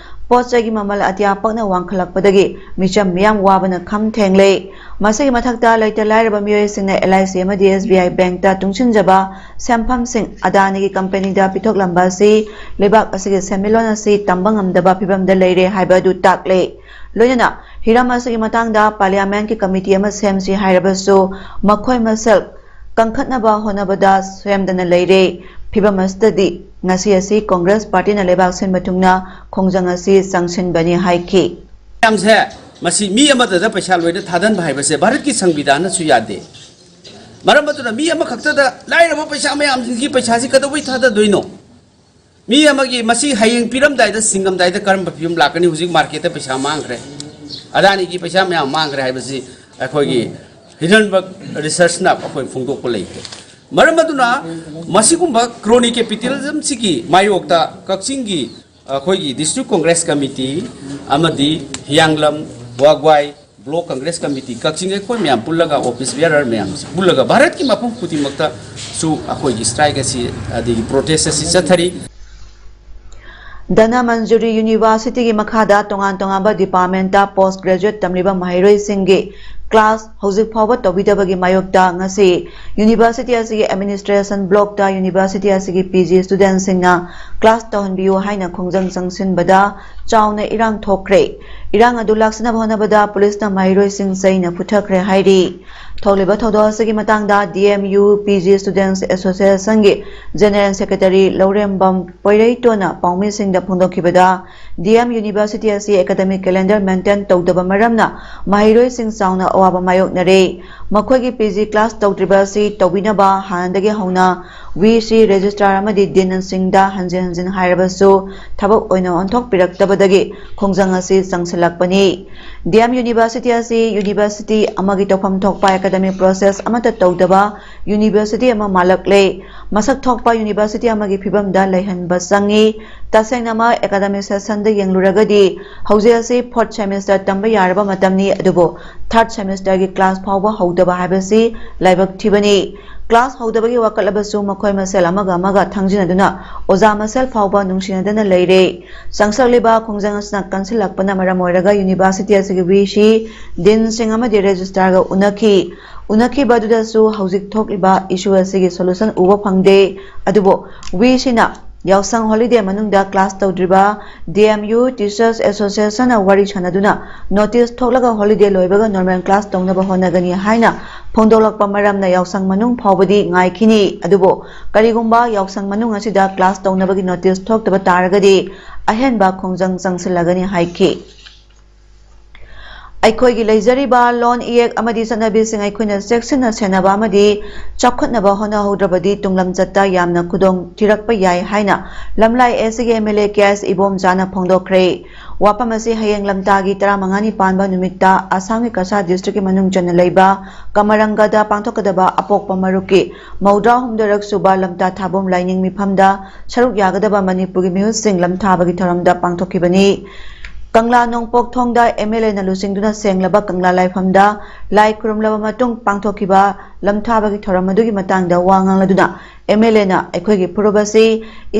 ꯄꯣꯠ ꯆꯩꯒꯤ ꯃꯃꯜ ꯑꯇꯤꯌꯥ ꯄꯛꯅ ꯋꯥꯡꯈꯠꯂꯛꯄꯗꯒꯤ ꯃꯤꯆꯝ ꯃꯤꯌꯥꯝ ꯋꯥꯕꯅ ꯈꯝ ꯊꯦꯡꯂꯦ꯫ ꯃꯁꯤꯒꯤ ꯃꯊꯛꯇ ꯂꯩꯇ ꯂꯥꯏꯔꯕ ꯃꯤꯑꯣꯏꯁꯤꯡꯅ LIC ꯑꯃꯗꯤ SBI ꯕꯦꯡꯛꯇ ꯇꯨꯡꯁꯤꯟꯖꯕ ꯁꯦꯟꯐꯝꯁꯤꯡ ꯑꯗꯥꯅꯤꯒꯤ ꯀꯝꯄꯦꯅꯤꯗ ꯄꯤꯊꯣꯛꯂꯝꯕ ꯑꯁꯤ ꯂꯩꯕꯥꯛ ꯑꯁꯤꯒꯤ ꯁꯦꯟꯃꯤꯠꯂꯣꯟ ꯑꯁꯤ ꯇꯝꯕ ꯉꯝꯗꯕ ꯐꯤꯕꯝꯗ ꯂꯩꯔꯦ ꯍꯥꯏꯕ ꯑꯗꯨ ꯇꯥꯛꯂꯦ꯫ ꯂꯣꯏꯅꯅ ꯍꯤꯔꯝ ꯑꯁꯤꯒꯤ ꯃꯇꯥꯡꯗ ꯄꯥꯔꯂꯤꯌꯥꯃꯦꯟꯠꯀꯤ ꯀꯃꯤꯇꯤ ꯑꯃ ꯁꯦꯝꯁꯤ ꯍꯥꯏꯔꯕꯁꯨ ꯃꯈꯣꯏ ꯃꯁꯦꯜ ꯀꯟꯈꯠꯅꯕ ꯍꯣꯠꯅꯕꯗ ꯁꯦꯝꯗꯅ ꯂꯩꯔꯦ꯫ ꯐꯤꯕꯝ ꯑꯁꯤꯗꯗꯤ ꯉꯁꯤ ꯑꯁꯤ ꯀꯣꯡꯒ꯭ꯔꯦꯁ ꯄꯥꯔꯇꯤꯅ ꯂꯩꯕꯥꯛ ꯁꯤꯟꯕ ꯊꯨꯡꯅ ꯈꯣꯡꯖꯪ ꯑꯁꯤ ꯆꯪꯁꯤꯟꯕꯅꯤ ꯍꯥꯏꯈꯤ꯫ ꯃꯌꯥꯝꯁꯦ ꯃꯁꯤ ꯃꯤ ꯑꯃꯠꯇꯗ ꯄꯩꯁꯥ ꯂꯣꯏꯅ ꯊꯥꯗꯟꯕ ꯍꯥꯏꯕꯁꯦ ꯚꯥꯔꯠꯀꯤ ꯁꯪꯕꯤꯙꯥꯟꯅꯁꯨ ꯌꯥꯗꯦ꯫ ꯃꯔꯝ ꯑꯗꯨꯅ ꯃꯤ ꯑꯃꯈꯛꯇꯗ ꯂꯥꯏꯔꯕ ꯄꯩꯁꯥ ꯃꯌꯥꯝꯁꯤꯡꯒꯤ ꯄꯩꯁꯥꯁꯤ ꯀꯩꯗꯧꯕꯩ ꯊꯥꯗꯗꯣꯏꯅꯣ? ꯃꯤ ꯑꯃꯒꯤ ꯃꯁꯤ ꯍꯌꯦꯡ ꯄꯤꯔꯝꯗꯥꯏꯗ, ꯁꯤꯡꯉꯝꯗꯥꯏꯗ ꯀꯔꯝꯕ ꯐꯤꯕꯝ ꯂꯥꯛꯀꯅꯤ? ꯍꯧꯖꯤꯛ ꯃꯥꯔꯀꯦꯠꯇ ꯄꯩꯁꯥ ꯃꯥꯡꯈ꯭ꯔꯦ, ꯑꯗꯥꯅꯤꯒꯤ ꯄꯩꯁꯥ ꯃꯌꯥꯝ ꯃꯥꯡꯈ꯭ꯔꯦ ꯍꯥꯏꯕꯁꯤ ꯑꯩꯈꯣꯏꯒꯤ ꯍꯤꯗꯟꯕꯔꯒ ꯔꯤꯁꯔꯁꯅ ꯑꯩꯈꯣꯏ ꯐꯣꯡꯗꯣꯛꯄ ꯂꯩꯈ꯭ꯔꯦ꯫ ꯃꯔꯝ ꯑꯗꯨꯅ ꯃꯁꯤꯒꯨꯝꯕ ꯀ꯭ꯔꯣꯅꯤ ꯀꯦꯄꯤꯇꯦꯂꯤꯖꯝꯁꯤꯒꯤ ꯃꯥꯌꯣꯛꯇ ꯀꯛꯆꯤꯡꯒꯤ ꯑꯩꯈꯣꯏꯒꯤ ꯗꯤꯁꯇ꯭ꯔꯤꯛ ꯀꯣꯡꯒ꯭ꯔꯦꯁ ꯀꯃꯤꯇꯤ ꯑꯃꯗꯤ ꯍꯤꯌꯥꯡꯂꯝ, ꯋꯥꯒ꯭ꯋꯥꯏ ꯕ꯭ꯂꯣꯛ ꯀꯪꯒ꯭ꯔꯦꯁ ꯀꯃꯤꯇꯤ, ꯀꯛꯆꯤꯡ, ꯑꯩꯈꯣꯏ ꯃꯌꯥꯝ ꯄꯨꯜꯂꯒ, ꯑꯣꯐꯤꯁ ꯕꯤꯌꯔꯔ ꯃꯌꯥꯝꯁꯤ ꯄꯨꯜꯂꯒ ꯚꯥꯔꯠꯀꯤ ꯃꯐꯝ ꯈꯨꯗꯤꯡꯃꯛꯇꯁꯨ ꯑꯩꯈꯣꯏꯒꯤ ꯁ꯭ꯇ꯭ꯔꯥꯏꯛ ꯑꯁꯤ, ꯑꯗꯒꯤ ꯄ꯭ꯔꯣꯇꯦꯁ ꯑꯁꯤ ꯆꯠꯊꯔꯤ꯫ ꯙꯅꯃꯟꯖꯨꯔꯤ ꯌꯨꯅꯤꯚꯔꯁꯤꯇꯤꯒꯤ ꯃꯈꯥꯗ ꯇꯣꯉꯥꯟ ꯇꯣꯉꯥꯟꯕ ꯗꯤꯄꯥꯔꯠꯃꯦꯟꯠꯇ ꯄꯣꯁꯠ ꯒ꯭ꯔꯦꯖꯨꯑꯦꯠ ꯇꯝꯂꯤꯕ ꯃꯍꯩꯔꯣꯏꯁꯤꯡꯒꯤ ꯀ꯭ꯂꯥꯁ ꯍꯧꯖꯤꯛ ꯐꯥꯎꯕ ꯇꯧꯕꯤꯗꯕꯒꯤ ꯃꯥꯌꯣꯛꯇ ꯉꯁꯤ ꯌꯨꯅꯤꯚꯔꯁꯤꯇꯤ ꯑꯁꯤꯒꯤ ꯑꯦꯗꯃꯤꯅꯤꯁꯇ꯭ꯔꯦꯁꯟ ꯕ꯭ꯂꯣꯛꯇ ꯌꯨꯅꯤꯚꯔꯁꯤꯇꯤ ꯑꯁꯤꯒꯤ PG ꯁ꯭ꯇꯨꯗꯦꯟꯠꯁꯤꯡꯅ ꯀ꯭ꯂꯥꯁ ꯇꯧꯍꯟꯕꯤꯌꯨ ꯍꯥꯏꯅ ꯈꯣꯡꯖꯪ ꯆꯪꯁꯤꯟꯕꯗ ꯆꯥꯎꯅ ꯏꯔꯥꯡ ꯊꯣꯛꯈ꯭ꯔꯦ꯫ ꯏꯔꯥꯡ ꯑꯗꯨ ꯂꯥꯛꯁꯤꯟꯅꯕ ꯍꯣꯠꯅꯕꯗ ꯄꯨꯂꯤꯁꯅ ꯃꯍꯩꯔꯣꯏꯁꯤꯡ ꯆꯩꯅ ꯐꯨꯊꯈ꯭ꯔꯦ ꯍꯥꯏꯔꯤ꯫ ꯊꯣꯛꯂꯤꯕ ꯊꯧꯗꯣꯛ ꯑꯁꯤꯒꯤ ꯃꯇꯥꯡꯗ DMU PG Students Associationꯒꯤ ꯖꯦꯅꯦꯔꯦꯜ ꯁꯦꯀ꯭ꯔꯦꯇꯔꯤ ꯂꯧꯔꯦꯝꯕꯝ ꯄꯣꯏꯔꯩꯇꯣꯟꯅ ꯄꯥꯎꯃꯤꯁꯤꯡꯗ ꯐꯣꯡꯗꯣꯛꯈꯤꯕꯗ, DM University ꯑꯁꯤ academic calendar maintain ꯇꯧꯗꯕ ꯃꯔꯝꯅ ꯃꯍꯩꯔꯣꯏꯁꯤꯡ ꯆꯥꯎꯅ ꯑꯋꯥꯕ ꯃꯥꯌꯣꯛꯅꯔꯦ꯫ ꯃꯈꯣꯏꯒꯤ PG class ꯇꯧꯗ꯭ꯔꯤꯕ ꯑꯁꯤ ꯇꯧꯕꯤꯅꯕ ꯍꯥꯟꯅꯗꯒꯤ ꯍꯧꯅ VC registrar ꯑꯃꯗꯤ Dean ꯁꯤꯡꯗ ꯍꯟꯖꯤꯟ ꯍꯟꯖꯤꯟ ꯍꯥꯏꯔꯕꯁꯨ ꯊꯕꯛ ꯑꯣꯏꯅ ꯑꯣꯟꯊꯣꯛꯄꯤꯔꯛꯇꯕꯗꯒꯤ ꯈꯣꯡꯖꯪ ꯑꯁꯤ ꯆꯪꯁꯤꯜꯂꯛꯄꯅꯤ꯫ DM University ꯑꯁꯤ university ꯑꯃꯒꯤ ꯇꯧꯐꯝ ꯊꯣꯛꯄ academic process ꯑꯃꯠꯇ ꯇꯧꯗꯕ university ꯑꯃ ꯃꯥꯜꯂꯛꯂꯦ꯫ ꯃꯁꯛ ꯊꯣꯛꯄ university ꯑꯃꯒꯤ ꯐꯤꯕꯝꯗ ꯂꯩꯍꯟꯕ ꯆꯪꯏ꯫ ꯇꯁꯦꯡꯅꯃꯛ academic sessionꯗ ꯌꯦꯡꯂꯨꯔꯒꯗꯤ ꯍꯧꯖꯤꯛ ꯑꯁꯤ fourth semester ꯇꯝꯕ ꯌꯥꯔꯕ ꯃꯇꯝꯅꯤ, ꯑꯗꯨꯕꯨ third semesterꯒꯤ class ꯐꯥꯎꯕ ꯍꯧꯗꯕ ꯍꯥꯏꯕꯁꯤ ꯂꯥꯏꯕꯛ ꯊꯤꯕꯅꯤ꯫ ꯀ꯭ꯂꯥꯁ ꯍꯧꯗꯕꯒꯤ ꯋꯥꯀꯠꯂꯕꯁꯨ ꯃꯈꯣꯏ ꯃꯁꯦꯜ ꯑꯃꯒ ꯑꯃꯒ ꯊꯪꯖꯤꯟꯅꯗꯨꯅ ꯑꯣꯖꯥ ꯃꯁꯦꯜ ꯐꯥꯎꯕ ꯅꯨꯡꯁꯤꯅꯗꯅ ꯂꯩꯔꯦ꯫ ꯆꯪꯁꯤꯜꯂꯛꯂꯤꯕ ꯈꯣꯡꯖꯪ ꯑꯁꯤꯅ ꯀꯟꯁꯤꯜꯂꯛꯄꯅ ꯃꯔꯝ ꯑꯣꯏꯔꯒ ꯌꯨꯅꯤꯚꯔꯁꯤꯇꯤ ꯑꯁꯤꯒꯤ ꯚꯤꯁꯤ, ꯗꯤꯟꯁꯤꯡ ꯑꯃꯗꯤ ꯔꯦꯖꯤꯁꯇ꯭ꯔꯥꯔꯒ ꯎꯅꯈꯤ꯫ ꯎꯅꯈꯤꯕ ꯑꯗꯨꯗꯁꯨ ꯍꯧꯖꯤꯛ ꯊꯣꯛꯂꯤꯕ ꯏꯁꯨ ꯑꯁꯤꯒꯤ ꯁꯣꯂꯨꯁꯟ ꯎꯕ ꯐꯪꯗꯦ꯫ ꯑꯗꯨꯕꯨ ꯚꯤꯁꯤꯅ ꯌꯥꯎꯁꯪ ꯍꯣꯂꯤꯗꯦ ꯃꯅꯨꯡꯗ ꯀ꯭ꯂꯥꯁ ꯇꯧꯗ꯭ꯔꯤꯕ ꯗꯤ ꯑꯦꯝ ꯌꯨ ꯇꯤꯆꯔꯁ ꯑꯦꯁꯣꯁꯤꯌꯦꯁꯟꯅ ꯋꯥꯔꯤ ꯁꯥꯟꯅꯗꯨꯅ ꯅꯣꯇꯤꯁ ꯊꯣꯛꯂꯒ ꯍꯣꯂꯤꯗꯦ ꯂꯣꯏꯕꯒ ꯅꯣꯔꯃꯦꯜ ꯀ꯭ꯂꯥꯁ ꯇꯧꯅꯕ ꯍꯣꯠꯅꯒꯅꯤ ꯍꯥꯏꯅ ꯐꯣꯡꯗꯣꯛꯂꯛꯄ ꯃꯔꯝꯅ ꯌꯥꯎꯁꯪ ꯃꯅꯨꯡ ꯐꯥꯎꯕꯗꯤ ꯉꯥꯏꯈꯤꯅꯤ꯫ ꯑꯗꯨꯕꯨ ꯀꯔꯤꯒꯨꯝꯕ ꯌꯥꯎꯁꯪ ꯃꯅꯨꯡ ꯑꯁꯤꯗ ꯀ꯭ꯂꯥꯁ ꯇꯧꯅꯕꯒꯤ ꯅꯣꯇꯤꯁ ꯊꯣꯛꯇꯕ ꯇꯥꯔꯒꯗꯤ ꯑꯍꯦꯟꯕ ꯈꯣꯡꯖꯪ ꯆꯪꯁꯤꯜꯂꯒꯅꯤ ꯍꯥꯏꯈꯤ꯫ ꯑꯩꯈꯣꯏꯒꯤ ꯂꯩꯖꯔꯤꯕ ꯂꯣꯟ, ꯏꯌꯦꯛ ꯑꯃꯗꯤ ꯆꯠꯅꯕꯤꯁꯤꯡ ꯑꯩꯈꯣꯏꯅ ꯆꯦꯛꯁꯤꯟꯅ ꯁꯦꯟꯅꯕ ꯑꯃꯗꯤ ꯆꯥꯎꯈꯠꯅꯕ ꯍꯣꯠꯅꯍꯧꯗ꯭ꯔꯕꯗꯤ ꯇꯨꯡꯂꯝꯆꯠꯇ ꯌꯥꯝꯅ ꯈꯨꯗꯣꯡ ꯊꯤꯔꯛꯄ ꯌꯥꯏ ꯍꯥꯏꯅ ꯂꯝꯂꯥꯏ ꯑꯦꯁ ꯁꯤꯒꯤ ꯑꯦꯝ ꯑꯦꯜ ꯑꯦ ꯀꯦ ꯑꯦꯁ ꯏꯕꯣꯝꯆꯥꯅ ꯐꯣꯡꯗꯣꯛꯈ꯭ꯔꯦ꯫ ꯋꯥꯐꯝ ꯑꯁꯤ ꯍꯌꯦꯡ ꯂꯝꯇꯥꯒꯤ ꯇꯔꯥꯃꯉꯥꯅꯤ ꯄꯥꯟꯕ ꯅꯨꯃꯤꯠꯇ ꯑꯁꯥꯝꯒꯤ ꯀꯁꯥ ꯗꯤꯁꯇ꯭ꯔꯤꯛꯀꯤ ꯃꯅꯨꯡ ꯆꯟꯅ ꯂꯩꯕ ꯀꯃꯔꯪꯒꯗ ꯄꯥꯡꯊꯣꯛꯀꯗꯕ ꯑꯄꯣꯛꯄ ꯃꯔꯨꯞꯀꯤ ꯃꯧꯗ꯭ꯔꯥ ꯍꯨꯝꯗꯣꯏꯔꯛ ꯁꯨꯕ ꯂꯝꯇꯥ ꯊꯥꯕꯣꯝ ꯂꯥꯏꯅꯤꯡ ꯃꯤꯐꯝꯗ ꯁꯔꯨꯛ ꯌꯥꯒꯗꯕ ꯃꯅꯤꯄꯨꯔꯒꯤ ꯃꯤꯍꯨꯠꯁꯤꯡ ꯂꯝꯊꯥꯕꯒꯤ ꯊꯧꯔꯝꯗ ꯄꯥꯡꯊꯣꯛꯈꯤꯕꯅꯤ꯫ ꯀꯪꯂꯥ ꯅꯣꯡꯄꯣꯛ ꯊꯣꯡꯗ ꯑꯦꯝ ꯑꯦꯜ ꯑꯦꯅ ꯂꯨꯆꯤꯡꯗꯨꯅ ꯁꯦꯡꯂꯕ ꯀꯪꯂꯥ ꯂꯥꯏꯐꯝꯗ ꯂꯥꯏ ꯈꯨꯔꯨꯝꯂꯕ ꯃꯇꯨꯡ ꯄꯥꯡꯊꯣꯛꯈꯤꯕ ꯂꯝꯊꯥꯕꯒꯤ ꯊꯧꯔꯝ ꯑꯗꯨꯒꯤ ꯃꯇꯥꯡꯗ ꯋꯥ ꯉꯥꯡꯂꯗꯨꯅ ꯑꯦꯝ ꯑꯦꯜ ꯑꯦꯅ ꯑꯩꯈꯣꯏꯒꯤ ꯐꯨꯔꯨꯞ ꯑꯁꯤ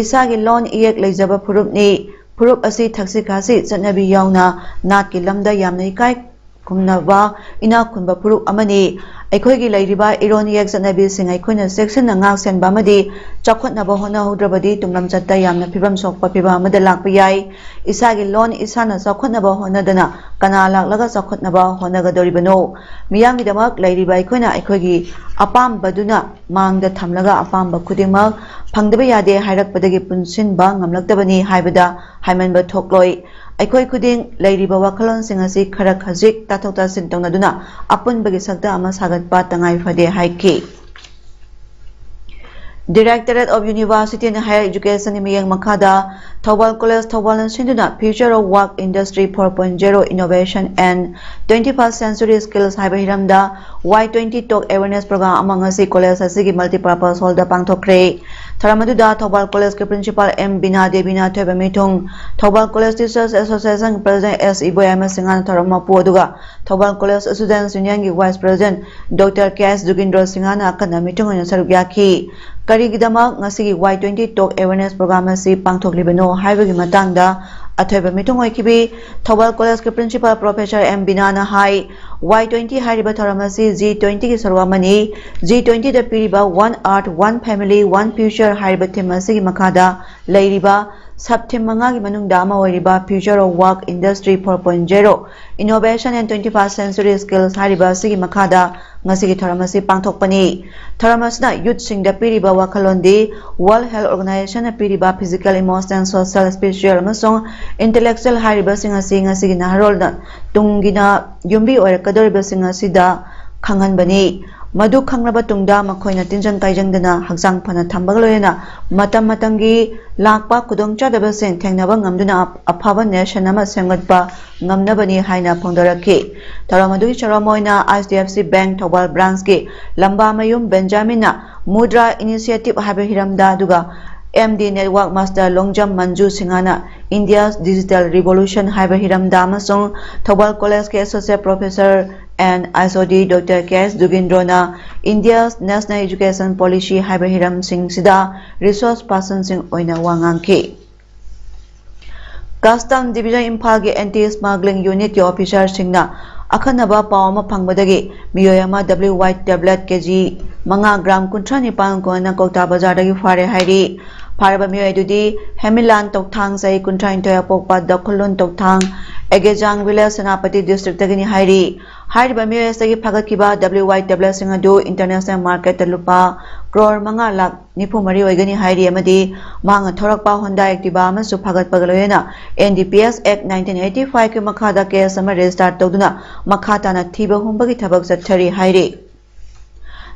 ꯏꯁꯥꯒꯤ ꯂꯣꯟ ꯏꯌꯦꯛ ꯂꯩꯖꯕ ꯐꯨꯔꯨꯞꯅꯤ꯫ ꯐꯨꯔꯨꯞ ꯑꯁꯤ ꯊꯛꯁꯤ ꯈꯥꯁꯤ ꯆꯠꯅꯕꯤ ꯌꯥꯎꯅ ꯅꯥꯠꯀꯤ ꯂꯝꯗ ꯌꯥꯝꯅ ꯏꯀꯥꯏ ꯈꯨꯝꯅꯕ ꯏꯅꯥꯛ ꯈꯨꯟꯕ ꯐꯨꯔꯨꯞ ꯑꯃꯅꯤ꯫ ꯑꯩꯈꯣꯏꯒꯤ ꯂꯩꯔꯤꯕ ꯏꯔꯣꯟ ꯏꯌꯦꯛ ꯆꯠꯅꯕꯤꯁꯤꯡ ꯑꯩꯈꯣꯏꯅ ꯆꯦꯛꯁꯤꯟꯅ ꯉꯥꯛ ꯁꯦꯟꯕ ꯑꯃꯗꯤ ꯆꯥꯎꯈꯠꯅꯕ ꯍꯣꯠꯅꯍꯧꯗ꯭ꯔꯕꯗꯤ ꯇꯨꯡꯂꯝꯆꯠꯇ ꯌꯥꯝꯅ ꯐꯤꯕꯝ ꯁꯣꯛꯄ ꯐꯤꯕꯝ ꯑꯃꯗ ꯂꯥꯛꯄ ꯌꯥꯏ꯫ ꯏꯁꯥꯒꯤ ꯂꯣꯟ ꯏꯁꯥꯅ ꯆꯥꯎꯈꯠꯅꯕ ꯍꯣꯠꯅꯗꯅ ꯀꯅꯥ ꯂꯥꯛꯂꯒ ꯆꯥꯎꯈꯠꯅꯕ ꯍꯣꯠꯅꯒꯗꯧꯔꯤꯕꯅꯣ? ꯃꯤꯌꯥꯝꯒꯤꯗꯃꯛ ꯂꯩꯔꯤꯕ ꯑꯩꯈꯣꯏꯅ ꯑꯩꯈꯣꯏꯒꯤ ꯑꯄꯥꯝꯕꯗꯨꯅ ꯃꯥꯡꯗ ꯊꯝꯂꯒ ꯑꯄꯥꯝꯕ ꯈꯨꯗꯤꯡꯃꯛ ꯐꯪꯗꯕ ꯌꯥꯗꯦ ꯍꯥꯏꯔꯛꯄꯗꯒꯤ ꯄꯨꯟꯁꯤꯟꯕ ꯉꯝꯂꯛꯇꯕꯅꯤ ꯍꯥꯏꯕꯗ ꯍꯥꯏꯃꯟꯕ ꯊꯣꯛꯂꯣꯏ꯫ ꯑꯩꯈꯣꯏ ꯈꯨꯗꯤꯡ ꯂꯩꯔꯤꯕ ꯋꯥꯈꯜꯂꯣꯟꯁꯤꯡ ꯑꯁꯤ ꯈꯔ ꯈꯖꯤꯛ ꯇꯥꯊꯣꯛ ꯇꯥꯁꯤꯟ ꯇꯧꯅꯗꯨꯅ ꯑꯄꯨꯟꯕꯒꯤ ꯁꯛꯇꯝ ꯑꯃ ꯁꯥꯒꯠꯄ ꯇꯉꯥꯏ ꯐꯗꯦ ꯍꯥꯏꯈꯤ꯫ Directorate of University and Higher Education ꯃꯤꯠꯌꯦꯡ ꯃꯈꯥꯗ ꯊꯧꯕꯥꯜ College ꯊꯧꯕꯥꯜꯅ ꯁꯤꯟꯗꯨꯅ Future of Work Industry four point zero Innovation and twenty-first Century Skills ꯍꯥꯏꯕ ꯍꯤꯔꯝꯗ Y twenty Talk Awareness Program ꯑꯃ ꯉꯁꯤ college ꯑꯁꯤꯒꯤ Multipurpose Hallꯗ ꯄꯥꯡꯊꯣꯛꯈ꯭ꯔꯦ꯫ ꯊꯧꯔꯝ ꯑꯗꯨꯗ ꯊꯧꯕꯥꯜ Collegeꯀꯤ Principal M ꯕꯤꯅꯥ ꯗꯦꯕꯤꯅ ꯑꯊꯣꯏꯕ ꯃꯤꯊꯨꯡ, Thoubal College Teachers Association President S ꯏꯕꯣꯌꯥꯏꯃ ꯁꯤꯡꯍꯅ ꯊꯧꯔꯝ ꯃꯄꯨ, ꯑꯗꯨꯒ Thoubal College Students Unionꯒꯤ Vice President Doctor K S ꯖꯨꯒꯤꯟꯗ꯭ꯔꯣ ꯁꯤꯡꯍꯅ ꯑꯈꯟꯅ ꯃꯤꯊꯨꯡ ꯑꯣꯏꯅ ꯁꯔꯨꯛ ꯌꯥꯈꯤ꯫ ꯀꯔꯤꯒꯤꯗꯃꯛ ꯉꯁꯤꯒꯤ Y twenty Talk Awareness Program ꯑꯁꯤ ꯄꯥꯡꯊꯣꯛꯂꯤꯕꯅꯣ ꯍꯥꯏꯕꯒꯤ ꯃꯇꯥꯡꯗ ꯑꯊꯣꯏꯕ ꯃꯤꯊꯨꯡ ꯑꯣꯏꯈꯤꯕꯤ ꯊꯧꯕꯥꯜ Collegeꯀꯤ Principal Professor M ꯕꯤꯅꯥꯅ ꯍꯥꯏ, Y twenty ꯍꯥꯏꯔꯤꯕ ꯊꯧꯔꯝ ꯑꯁꯤ G twentyꯒꯤ ꯁꯔꯨꯛ ꯑꯃꯅꯤ꯫ G twentyꯗ ꯄꯤꯔꯤꯕ One Earth, One Family, One Future ꯍꯥꯏꯔꯤꯕ theme ꯑꯁꯤꯒꯤ ꯃꯈꯥꯗ ꯂꯩꯔꯤꯕ sub theme ꯃꯉꯥꯒꯤ ꯃꯅꯨꯡꯗ ꯑꯃ ꯑꯣꯏꯔꯤꯕ Future of Work Industry four point zero Innovation and twenty-first Century Skills ꯍꯥꯏꯔꯤꯕ ꯑꯁꯤꯒꯤ ꯃꯈꯥꯗ ꯉꯁꯤꯒꯤ ꯊꯧꯔꯝ ꯑꯁꯤ ꯄꯥꯡꯊꯣꯛꯄꯅꯤ꯫ ꯊꯧꯔꯝ ꯑꯁꯤꯅ youthꯁꯤꯡꯗ ꯄꯤꯔꯤꯕ ꯋꯥꯈꯜꯂꯣꯟꯗꯤ World Health Organizationꯅ ꯄꯤꯔꯤꯕ physical, emotional, social, spiritual ꯑꯃꯁꯨꯡ intellectual ꯍꯥꯏꯔꯤꯕꯁꯤꯡ ꯑꯁꯤ ꯉꯁꯤꯒꯤ ꯅꯍꯥꯔꯣꯜꯗ ꯇꯨꯡꯒꯤꯅ ꯌꯨꯝꯕꯤ ꯑꯣꯏꯔꯛꯀꯗꯧꯔꯤꯕꯁꯤꯡ ꯑꯁꯤꯗ ꯈꯪꯍꯟꯕꯅꯤ꯫ ꯃꯗꯨ ꯈꯪꯂꯕ ꯇꯨꯡꯗ ꯃꯈꯣꯏꯅ ꯇꯤꯟꯖꯪ ꯀꯥꯏꯖꯪꯗꯅ ꯍꯛꯆꯥꯡ ꯐꯅ ꯊꯝꯕꯒ ꯂꯣꯏꯅꯅ ꯃꯇꯝ ꯃꯇꯝꯒꯤ ꯂꯥꯛꯄ ꯈꯨꯗꯣꯡꯆꯥꯗꯕꯁꯤꯡ ꯊꯦꯡꯅꯕ ꯉꯝꯗꯨꯅ ꯑꯐꯕ nation ꯑꯃ ꯁꯦꯝꯒꯠꯄ ꯉꯝꯅꯕꯅꯤ ꯍꯥꯏꯅ ꯐꯣꯡꯗꯣꯔꯛꯈꯤ꯫ ꯊꯧꯔꯝ ꯑꯗꯨꯒꯤ ꯁꯔꯨꯛ ꯑꯃ ꯑꯣꯏꯅ H D F C Bank Thoubal branchꯀꯤ ꯂꯝꯕꯥꯃꯌꯨꯝ ꯕꯦꯟꯖꯥꯃꯤꯟꯅ Mudra Initiative ꯍꯥꯏꯕ ꯍꯤꯔꯝꯗ, ꯑꯗꯨꯒ M D Network Master Longjam Manju ꯁꯤꯡꯍꯅ India's Digital Revolution ꯍꯥꯏꯕ ꯍꯤꯔꯝꯗ, ꯑꯃꯁꯨꯡ Thoubal Collegeꯀꯤ Associate Professor and H O D Doctor K S ꯖꯨꯒꯤꯟꯗ꯭ꯔꯣꯅ India's National Education Policy ꯍꯥꯏꯕ ꯍꯤꯔꯝꯁꯤꯡꯁꯤꯗ resource personꯁꯤꯡ ꯑꯣꯏꯅ ꯋꯥ ꯉꯥꯡꯈꯤ꯫ Custom Division ꯏꯝꯐꯥꯜꯒꯤ Anti Smuggling Unitꯀꯤ officerꯁꯤꯡꯅ ꯑꯈꯟꯅꯕ ꯄꯥꯎ ꯑꯃ ꯐꯪꯕꯗꯒꯤ ꯃꯤꯑꯣꯏ ꯑꯃ W Y tablet K G ꯃꯉꯥ gram ꯀꯨꯟꯊ꯭ꯔꯥ ꯅꯤꯄꯥꯟ ꯀꯣꯟꯅ ꯀꯧꯇꯥ ꯕꯖꯥꯔꯗꯒꯤ ꯐꯥꯔꯦ ꯍꯥꯏꯔꯤ꯫ ꯐꯥꯔꯕ ꯃꯤꯑꯣꯏ ꯑꯗꯨꯗꯤ ꯍꯦꯃꯤꯂꯥꯟ ꯇꯧꯊꯥꯡ, ꯆꯍꯤ ꯀꯨꯟꯊ꯭ꯔꯥ ꯅꯤꯊꯣꯏ, ꯑꯄꯣꯛꯄ ꯗꯈꯨꯂꯨꯟ ꯇꯧꯊꯥꯡ, ꯑꯦꯒꯦꯖꯥꯡ village, ꯁꯦꯅꯥꯄꯇꯤ districtꯇꯒꯤꯅꯤ ꯍꯥꯏꯔꯤ꯫ ꯍꯥꯏꯔꯤꯕ ꯃꯤꯑꯣꯏ ꯑꯁꯤꯗꯒꯤ ꯐꯥꯒꯠꯈꯤꯕ W Y tabletꯁꯤꯡ ꯑꯗꯨ international marketꯇ ꯂꯨꯄꯥ ꯀ꯭ꯔꯣꯔ ꯃꯉꯥ ꯂꯥꯈ ꯅꯤꯐꯨ ꯃꯔꯤ ꯑꯣꯏꯒꯅꯤ ꯍꯥꯏꯔꯤ ꯑꯃꯗꯤ ꯃꯍꯥꯛꯅ ꯊꯧꯔꯛꯄ Honda Activa ꯑꯃꯁꯨ ꯐꯥꯒꯠꯄꯒ ꯂꯣꯏꯅꯅ N D P S Act nineteen eighty fiveꯀꯤ ꯃꯈꯥꯗ case ꯑꯃ register ꯇꯧꯗꯨꯅ ꯃꯈꯥ ꯇꯥꯅ ꯊꯤꯕ ꯍꯨꯝꯕꯒꯤ ꯊꯕꯛ ꯆꯠꯊꯔꯤ ꯍꯥꯏꯔꯤ꯫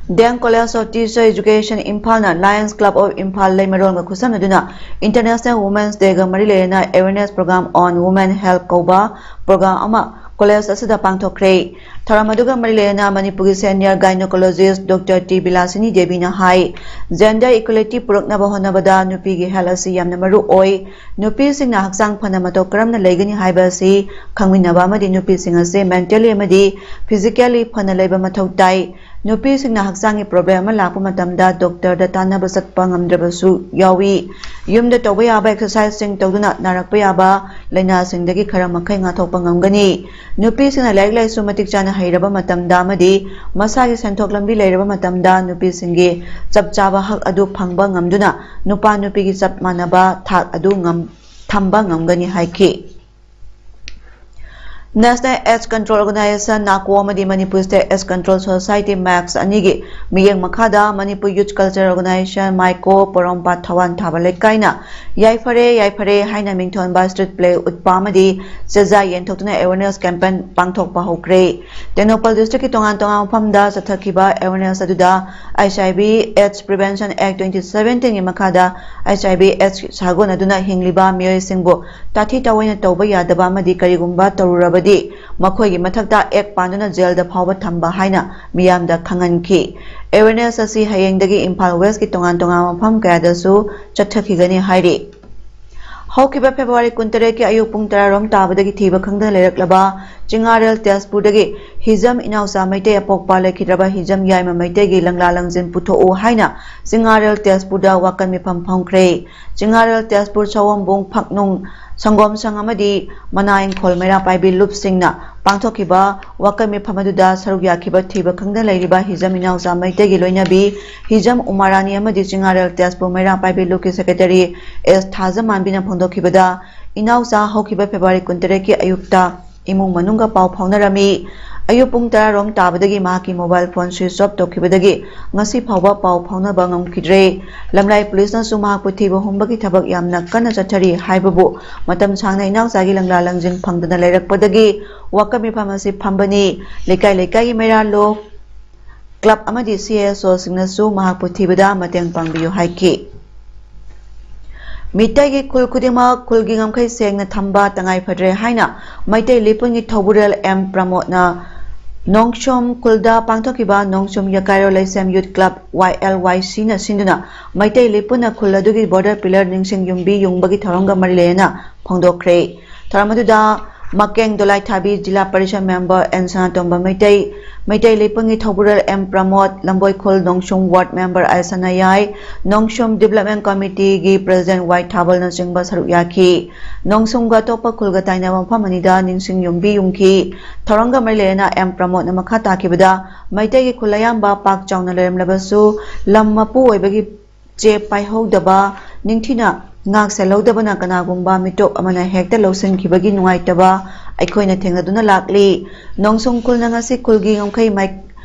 Dam College of Teacher Education ꯏꯝꯐꯥꯜꯅ Lions Club of Imphal ꯂꯩꯃꯔꯣꯜꯒ ꯈꯨꯠꯁꯝꯅꯗꯨꯅ International Women's Dayꯒ ꯃꯔꯤ ꯂꯩꯅꯅ Awareness Program on Women Health ꯀꯧꯕ program ꯑꯃ college ꯑꯁꯤꯗ ꯄꯥꯡꯊꯣꯛꯈ꯭ꯔꯦ꯫ ꯊꯧꯔꯝ ꯑꯗꯨꯒ ꯃꯔꯤ ꯂꯩꯅꯅ ꯃꯅꯤꯄꯨꯔꯒꯤ senior gynecologist Doctor T ꯕꯤꯂꯥꯁꯤꯅꯤ ꯗꯦꯕꯤꯅ ꯍꯥꯏ, gender equality ꯄꯨꯔꯛꯅꯕ ꯍꯣꯠꯅꯕꯗ ꯅꯨꯄꯤꯒꯤ health ꯑꯁꯤ ꯌꯥꯝꯅ ꯃꯔꯨ ꯑꯣꯏ꯫ ꯅꯨꯄꯤꯁꯤꯡꯅ ꯍꯛꯆꯥꯡ ꯐꯅ ꯃꯇꯧ ꯀꯔꯝꯅ ꯂꯩꯒꯅꯤ ꯍꯥꯏꯕ ꯑꯁꯤ ꯈꯪꯃꯤꯟꯅꯕ ꯑꯃꯗꯤ ꯅꯨꯄꯤꯁꯤꯡ ꯑꯁꯤ mentally ꯑꯃꯗꯤ physically ꯐꯅ ꯂꯩꯕ ꯃꯊꯧ ꯇꯥꯏ꯫ ꯅꯨꯄꯤꯁꯤꯡꯅ ꯍꯛꯆꯥꯡꯒꯤ problem ꯑꯃ ꯂꯥꯛꯄ ꯃꯇꯝꯗ doctorꯗ ꯇꯥꯟꯅꯕ ꯆꯠꯄ ꯉꯝꯗ꯭ꯔꯕꯁꯨ ꯌꯥꯎꯏ꯫ ꯌꯨꯝꯗ ꯇꯧꯕ ꯌꯥꯕ exerciseꯁꯤꯡ ꯇꯧꯗꯨꯅ ꯅꯥꯔꯛꯄ ꯌꯥꯕ ꯂꯥꯏꯅꯥꯁꯤꯡꯗꯒꯤ ꯈꯔ ꯃꯈꯩ ꯉꯥꯛꯊꯣꯛꯄ ꯉꯝꯒꯅꯤ꯫ ꯅꯨꯄꯤꯁꯤꯡꯅ ꯂꯥꯏꯔꯤꯛ ꯂꯥꯏꯁꯨ ꯃꯇꯤꯛ ꯆꯥꯅ ꯍꯩꯔꯕ ꯃꯇꯝꯗ ꯑꯃꯗꯤ ꯃꯁꯥꯒꯤ ꯁꯦꯟꯊꯣꯛ ꯂꯝꯕꯤ ꯂꯩꯔꯕ ꯃꯇꯝꯗ ꯅꯨꯄꯤꯁꯤꯡꯒꯤ ꯆꯞ ꯆꯥꯕ ꯍꯛ ꯑꯗꯨ ꯐꯪꯕ ꯉꯝꯗꯨꯅ ꯅꯨꯄꯥ ꯅꯨꯄꯤꯒꯤ ꯆꯞ ꯃꯥꯟꯅꯕ ꯊꯥꯛ ꯑꯗꯨ ꯉꯝ-, ꯊꯝꯕ ꯉꯝꯒꯅꯤ ꯍꯥꯏꯈꯤ꯫ National AIDS Control Organization, NACO, ꯑꯃꯗꯤ Manipur State AIDS Control Society, MACS, ꯑꯅꯤꯒꯤ ꯃꯤꯠꯌꯦꯡ ꯃꯈꯥꯗ Manipur Youth Culture Organization, MYCO, ꯄꯣꯔꯣꯝꯄꯥꯠ ꯊꯋꯥꯟ ꯊꯥꯕ ꯂꯩꯀꯥꯏꯅ ꯌꯥꯏꯐꯔꯦ, ꯌꯥꯏꯐꯔꯦ ꯍꯥꯏꯅ ꯃꯤꯡꯊꯣꯟꯕ street play ꯎꯠꯄ ꯑꯃꯗꯤ ꯆꯦꯖꯥ ꯌꯦꯟꯊꯣꯛꯇꯨꯅ awareness campaign ꯄꯥꯡꯊꯣꯛꯄ ꯍꯧꯈ꯭ꯔꯦ꯫ ꯇꯦꯡꯅꯧꯄꯜ districtꯀꯤ ꯇꯣꯉꯥꯟ ꯇꯣꯉꯥꯟꯕ ꯃꯐꯝꯗ ꯆꯠꯊꯈꯤꯕ awareness ꯑꯗꯨꯗ HIV AIDS Prevention Act twenty seventeenꯒꯤ ꯃꯈꯥꯗ HIV AIDS ꯁꯥꯒꯣꯟꯅꯗꯨꯅ ꯍꯤꯡꯂꯤꯕ ꯃꯤꯑꯣꯏꯁꯤꯡꯕꯨ ꯇꯥꯊꯤ ꯇꯥꯑꯣꯏꯅ ꯇꯧꯕ ꯌꯥꯗꯕ ꯑꯃꯗꯤ ꯀꯔꯤꯒꯨꯝꯕ ꯇꯧꯔꯨꯔꯕꯗꯤ ꯃꯈꯣꯏꯒꯤ ꯃꯊꯛꯇ act ꯄꯥꯟꯗꯨꯅ jailꯗ ꯐꯥꯎꯕ ꯊꯝꯕ ꯍꯥꯏꯅ ꯃꯤꯌꯥꯝꯗ ꯈꯪꯍꯟꯈꯤ꯫ Awareness ꯑꯁꯤ ꯍꯌꯦꯡꯗꯒꯤ ꯏꯝꯐꯥꯜ Westꯀꯤ ꯇꯣꯉꯥꯟ ꯇꯣꯉꯥꯟꯕ ꯃꯐꯝ ꯀꯌꯥꯗꯁꯨ ꯆꯠꯊꯈꯤꯒꯅꯤ ꯍꯥꯏꯔꯤ꯫ ꯍꯧꯈꯤꯕ February ꯀꯨꯟꯇꯔꯦꯠꯀꯤ ꯑꯌꯨꯛ ꯄꯨꯡ ꯇꯔꯥꯔꯣꯝ ꯇꯥꯕꯗꯒꯤ ꯊꯤꯕ ꯈꯪꯗꯅ ꯂꯩꯔꯛꯂꯕ ꯆꯤꯡꯉꯥꯔꯦꯜ ꯇꯦꯖꯄꯨꯔꯗꯒꯤ ꯍꯤꯖꯝ ꯏꯅꯥꯎꯆꯥ ꯃꯩꯇꯩ ꯑꯄꯣꯛꯄ ꯂꯩꯈꯤꯗ꯭ꯔꯕ ꯍꯤꯖꯝ ꯌꯥꯏꯃ ꯃꯩꯇꯩꯒꯤ ꯂꯪꯂꯥ ꯂꯪꯖꯤꯟ ꯄꯨꯊꯣꯛꯎ ꯍꯥꯏꯅ ꯆꯤꯡꯉꯥꯔꯦꯜ ꯇꯦꯖꯄꯨꯔꯗ ꯋꯥꯀꯠ ꯃꯤꯐꯝ ꯐꯝꯈ꯭ꯔꯦ꯫ ꯆꯤꯡꯉꯥꯔꯦꯜ ꯇꯦꯖꯄꯨꯔ ꯁꯑꯣꯝꯕꯨꯡ ꯐꯛꯅꯨꯡ ꯁꯪꯒꯣꯝ ꯁꯪ ꯑꯃꯗꯤ ꯃꯅꯥ ꯏꯪꯈꯣꯜ ꯃꯩꯔꯥ ꯄꯥꯏꯕꯤ ꯂꯨꯞꯁꯤꯡꯅ ꯄꯥꯡꯊꯣꯛꯈꯤꯕ ꯋꯥꯀꯠ ꯃꯤꯐꯝ ꯑꯗꯨꯗ ꯁꯔꯨꯛ ꯌꯥꯈꯤꯕ ꯊꯤꯕ ꯈꯪꯗꯅ ꯂꯩꯔꯤꯕ ꯍꯤꯖꯝ ꯏꯅꯥꯎꯆꯥ ꯃꯩꯇꯩꯒꯤ ꯂꯣꯏꯅꯕꯤ ꯍꯤꯖꯝ ꯎꯃꯥꯔꯥꯅꯤ ꯑꯃꯗꯤ ꯆꯤꯡꯉꯥꯔꯦꯜ ꯇꯦꯖꯄꯨꯔ ꯃꯩꯔꯥ ꯄꯥꯏꯕꯤ ꯂꯨꯞꯀꯤ secretary ꯑꯦꯁ ꯊꯥꯖꯃꯥꯟꯕꯤꯅ ꯐꯣꯡꯗꯣꯛꯈꯤꯕꯗ, ꯏꯅꯥꯎꯆꯥ ꯍꯧꯈꯤꯕ February ꯀꯨꯟꯇꯔꯦꯠꯀꯤ ꯑꯌꯨꯛꯇ ꯏꯃꯨꯡ ꯃꯅꯨꯡꯒ ꯄꯥꯎ ꯐꯥꯎꯅꯔꯝꯃꯤ꯫ ꯑꯌꯨꯛ ꯄꯨꯡ ꯇꯔꯥꯔꯣꯝ ꯇꯥꯕꯗꯒꯤ ꯃꯍꯥꯛꯀꯤ mobile phone switch off ꯇꯧꯈꯤꯕꯗꯒꯤ ꯉꯁꯤ ꯐꯥꯎꯕ ꯄꯥꯎ ꯐꯥꯎꯅꯕ ꯉꯝꯈꯤꯗ꯭ꯔꯦ꯫ ꯂꯝꯂꯥꯏ ꯄꯨꯂꯤꯁꯅꯁꯨ ꯃꯍꯥꯛꯄꯨ ꯊꯤꯕ ꯍꯨꯝꯕꯒꯤ ꯊꯕꯛ ꯌꯥꯝꯅ ꯀꯟꯅ ꯆꯠꯊꯔꯤ ꯍꯥꯏꯕꯕꯨ ꯃꯇꯝ ꯁꯥꯡꯅ ꯏꯅꯥꯎꯆꯥꯒꯤ ꯂꯪꯂꯥ ꯂꯪꯖꯤꯟ ꯐꯪꯗꯅ ꯂꯩꯔꯛꯄꯗꯒꯤ ꯋꯥꯀꯠ ꯃꯤꯐꯝ ꯑꯁꯤ ꯐꯝꯕꯅꯤ꯫ ꯂꯩꯀꯥꯏ ꯂꯩꯀꯥꯏꯒꯤ ꯃꯩꯔꯥ ꯂꯣꯛ ꯀ꯭ꯂꯕ ꯑꯃꯗꯤ ꯁꯤ ꯑꯦꯁ ꯑꯣꯁꯤꯡꯅꯁꯨ ꯃꯍꯥꯛꯄꯨ ꯊꯤꯕꯗ ꯃꯇꯦꯡ ꯄꯥꯡꯕꯤꯌꯨ ꯍꯥꯏꯈꯤ꯫ ꯃꯤꯇꯩꯒꯤ ꯈꯨꯜ ꯈꯨꯗꯤꯡꯃꯛ ꯈꯨꯜꯒꯤ ꯉꯝꯈꯩ ꯁꯦꯡꯅ ꯊꯝꯕ ꯇꯉꯥꯏ ꯐꯗ꯭ꯔꯦ ꯍꯥꯏꯅ ꯃꯩꯇꯩ ꯂꯤꯄꯨꯟꯒꯤ ꯊꯧꯕꯨꯔꯦꯜ ꯑꯦꯝ ꯄ꯭ꯔꯃꯣꯗꯅ ꯅꯣꯡꯁꯨꯝ ꯈꯨꯜꯗ ꯄꯥꯡꯊꯣꯛꯈꯤꯕ ꯅꯣꯡꯁꯨꯝ ꯌꯀꯥꯏꯔꯣ ꯂꯩꯁꯦꯝ ꯌꯨꯠ ꯀ꯭ꯂꯕ, ꯋꯥꯏ ꯑꯦꯜ ꯋꯥꯏ ꯁꯤꯅ ꯁꯤꯟꯗꯨꯅ ꯃꯩꯇꯩ ꯂꯤꯄꯨꯟꯅ ꯈꯨꯜ ꯑꯗꯨꯒꯤ ꯕꯣꯔꯗꯔ ꯄꯤꯂꯔ ꯅꯤꯡꯁꯤꯡ ꯌꯨꯝꯕꯤ ꯌꯨꯡꯕꯒꯤ ꯊꯧꯔꯝꯒ ꯃꯔꯤ ꯂꯩꯅꯅ ꯐꯣꯡꯗꯣꯛꯈ꯭ꯔꯦ꯫ ꯊꯧꯔꯝ ꯑꯗꯨꯗ ꯃꯀꯦꯡ ꯗꯣꯂꯥꯏꯊꯥꯕꯤ ꯖꯤꯂꯥ ꯄꯔꯤꯁꯗ ꯃꯦꯝꯕꯔ ꯑꯦꯟ ꯁꯅꯥꯇꯣꯝꯕ ꯃꯩꯇꯩ, ꯃꯩꯇꯩ ꯂꯤꯄꯨꯟꯒꯤ Thoubureil M Pramod, Lamboikhol Nongsum ward member I Sanayai, Nongsum development ꯀꯃꯤꯇꯤꯒꯤ ꯄ꯭ꯔꯦꯁꯤꯗꯦꯟ ꯋꯥꯏ ꯊꯥꯕꯜꯅꯆꯤꯡꯕ ꯁꯔꯨꯛ ꯌꯥꯈꯤ꯫ ꯅꯣꯡꯁꯨꯝꯒ ꯑꯇꯣꯞꯄ ꯈꯨꯜꯒ ꯇꯥꯏꯅꯕ ꯃꯐꯝ ꯑꯅꯤꯗ ꯅꯤꯡꯁꯤꯡ ꯌꯨꯝꯕꯤ ꯌꯨꯡꯈꯤ꯫ ꯊꯧꯔꯝꯒ ꯃꯔꯤ ꯂꯩꯅꯅ ꯑꯦꯝ ꯄ꯭ꯔꯃꯣꯗꯅ ꯃꯈꯥ ꯇꯥꯈꯤꯕꯗ, ꯃꯩꯇꯩꯒꯤ ꯈꯨꯜ ꯑꯌꯥꯝꯕ ꯄꯥꯛ ꯆꯥꯎꯅ ꯂꯩꯔꯝꯂꯕꯁꯨ, ꯂꯝ ꯃꯄꯨ ꯑꯣꯏꯕꯒꯤ ꯆꯦ ꯄꯥꯏꯍꯧꯗꯕ, ꯅꯤꯡꯊꯤꯅ ꯉꯥꯛ ꯁꯦꯜꯍꯧꯗꯕꯅ ꯀꯅꯥꯒꯨꯝꯕ ꯃꯤꯇꯣꯞ ꯑꯃꯅ ꯍꯦꯛꯇ ꯂꯧꯁꯤꯟꯈꯤꯕꯒꯤ ꯅꯨꯡꯉꯥꯏꯇꯕ ꯑꯩꯈꯣꯏꯅ ꯊꯦꯡꯅꯗꯨꯅ ꯂꯥꯛꯂꯤ꯫ ꯅꯣꯡꯁꯨꯝ ꯈꯨꯜꯅ ꯉꯁꯤ ꯈꯨꯜꯒꯤ ꯉꯝꯈꯩ ꯃꯥꯏ-,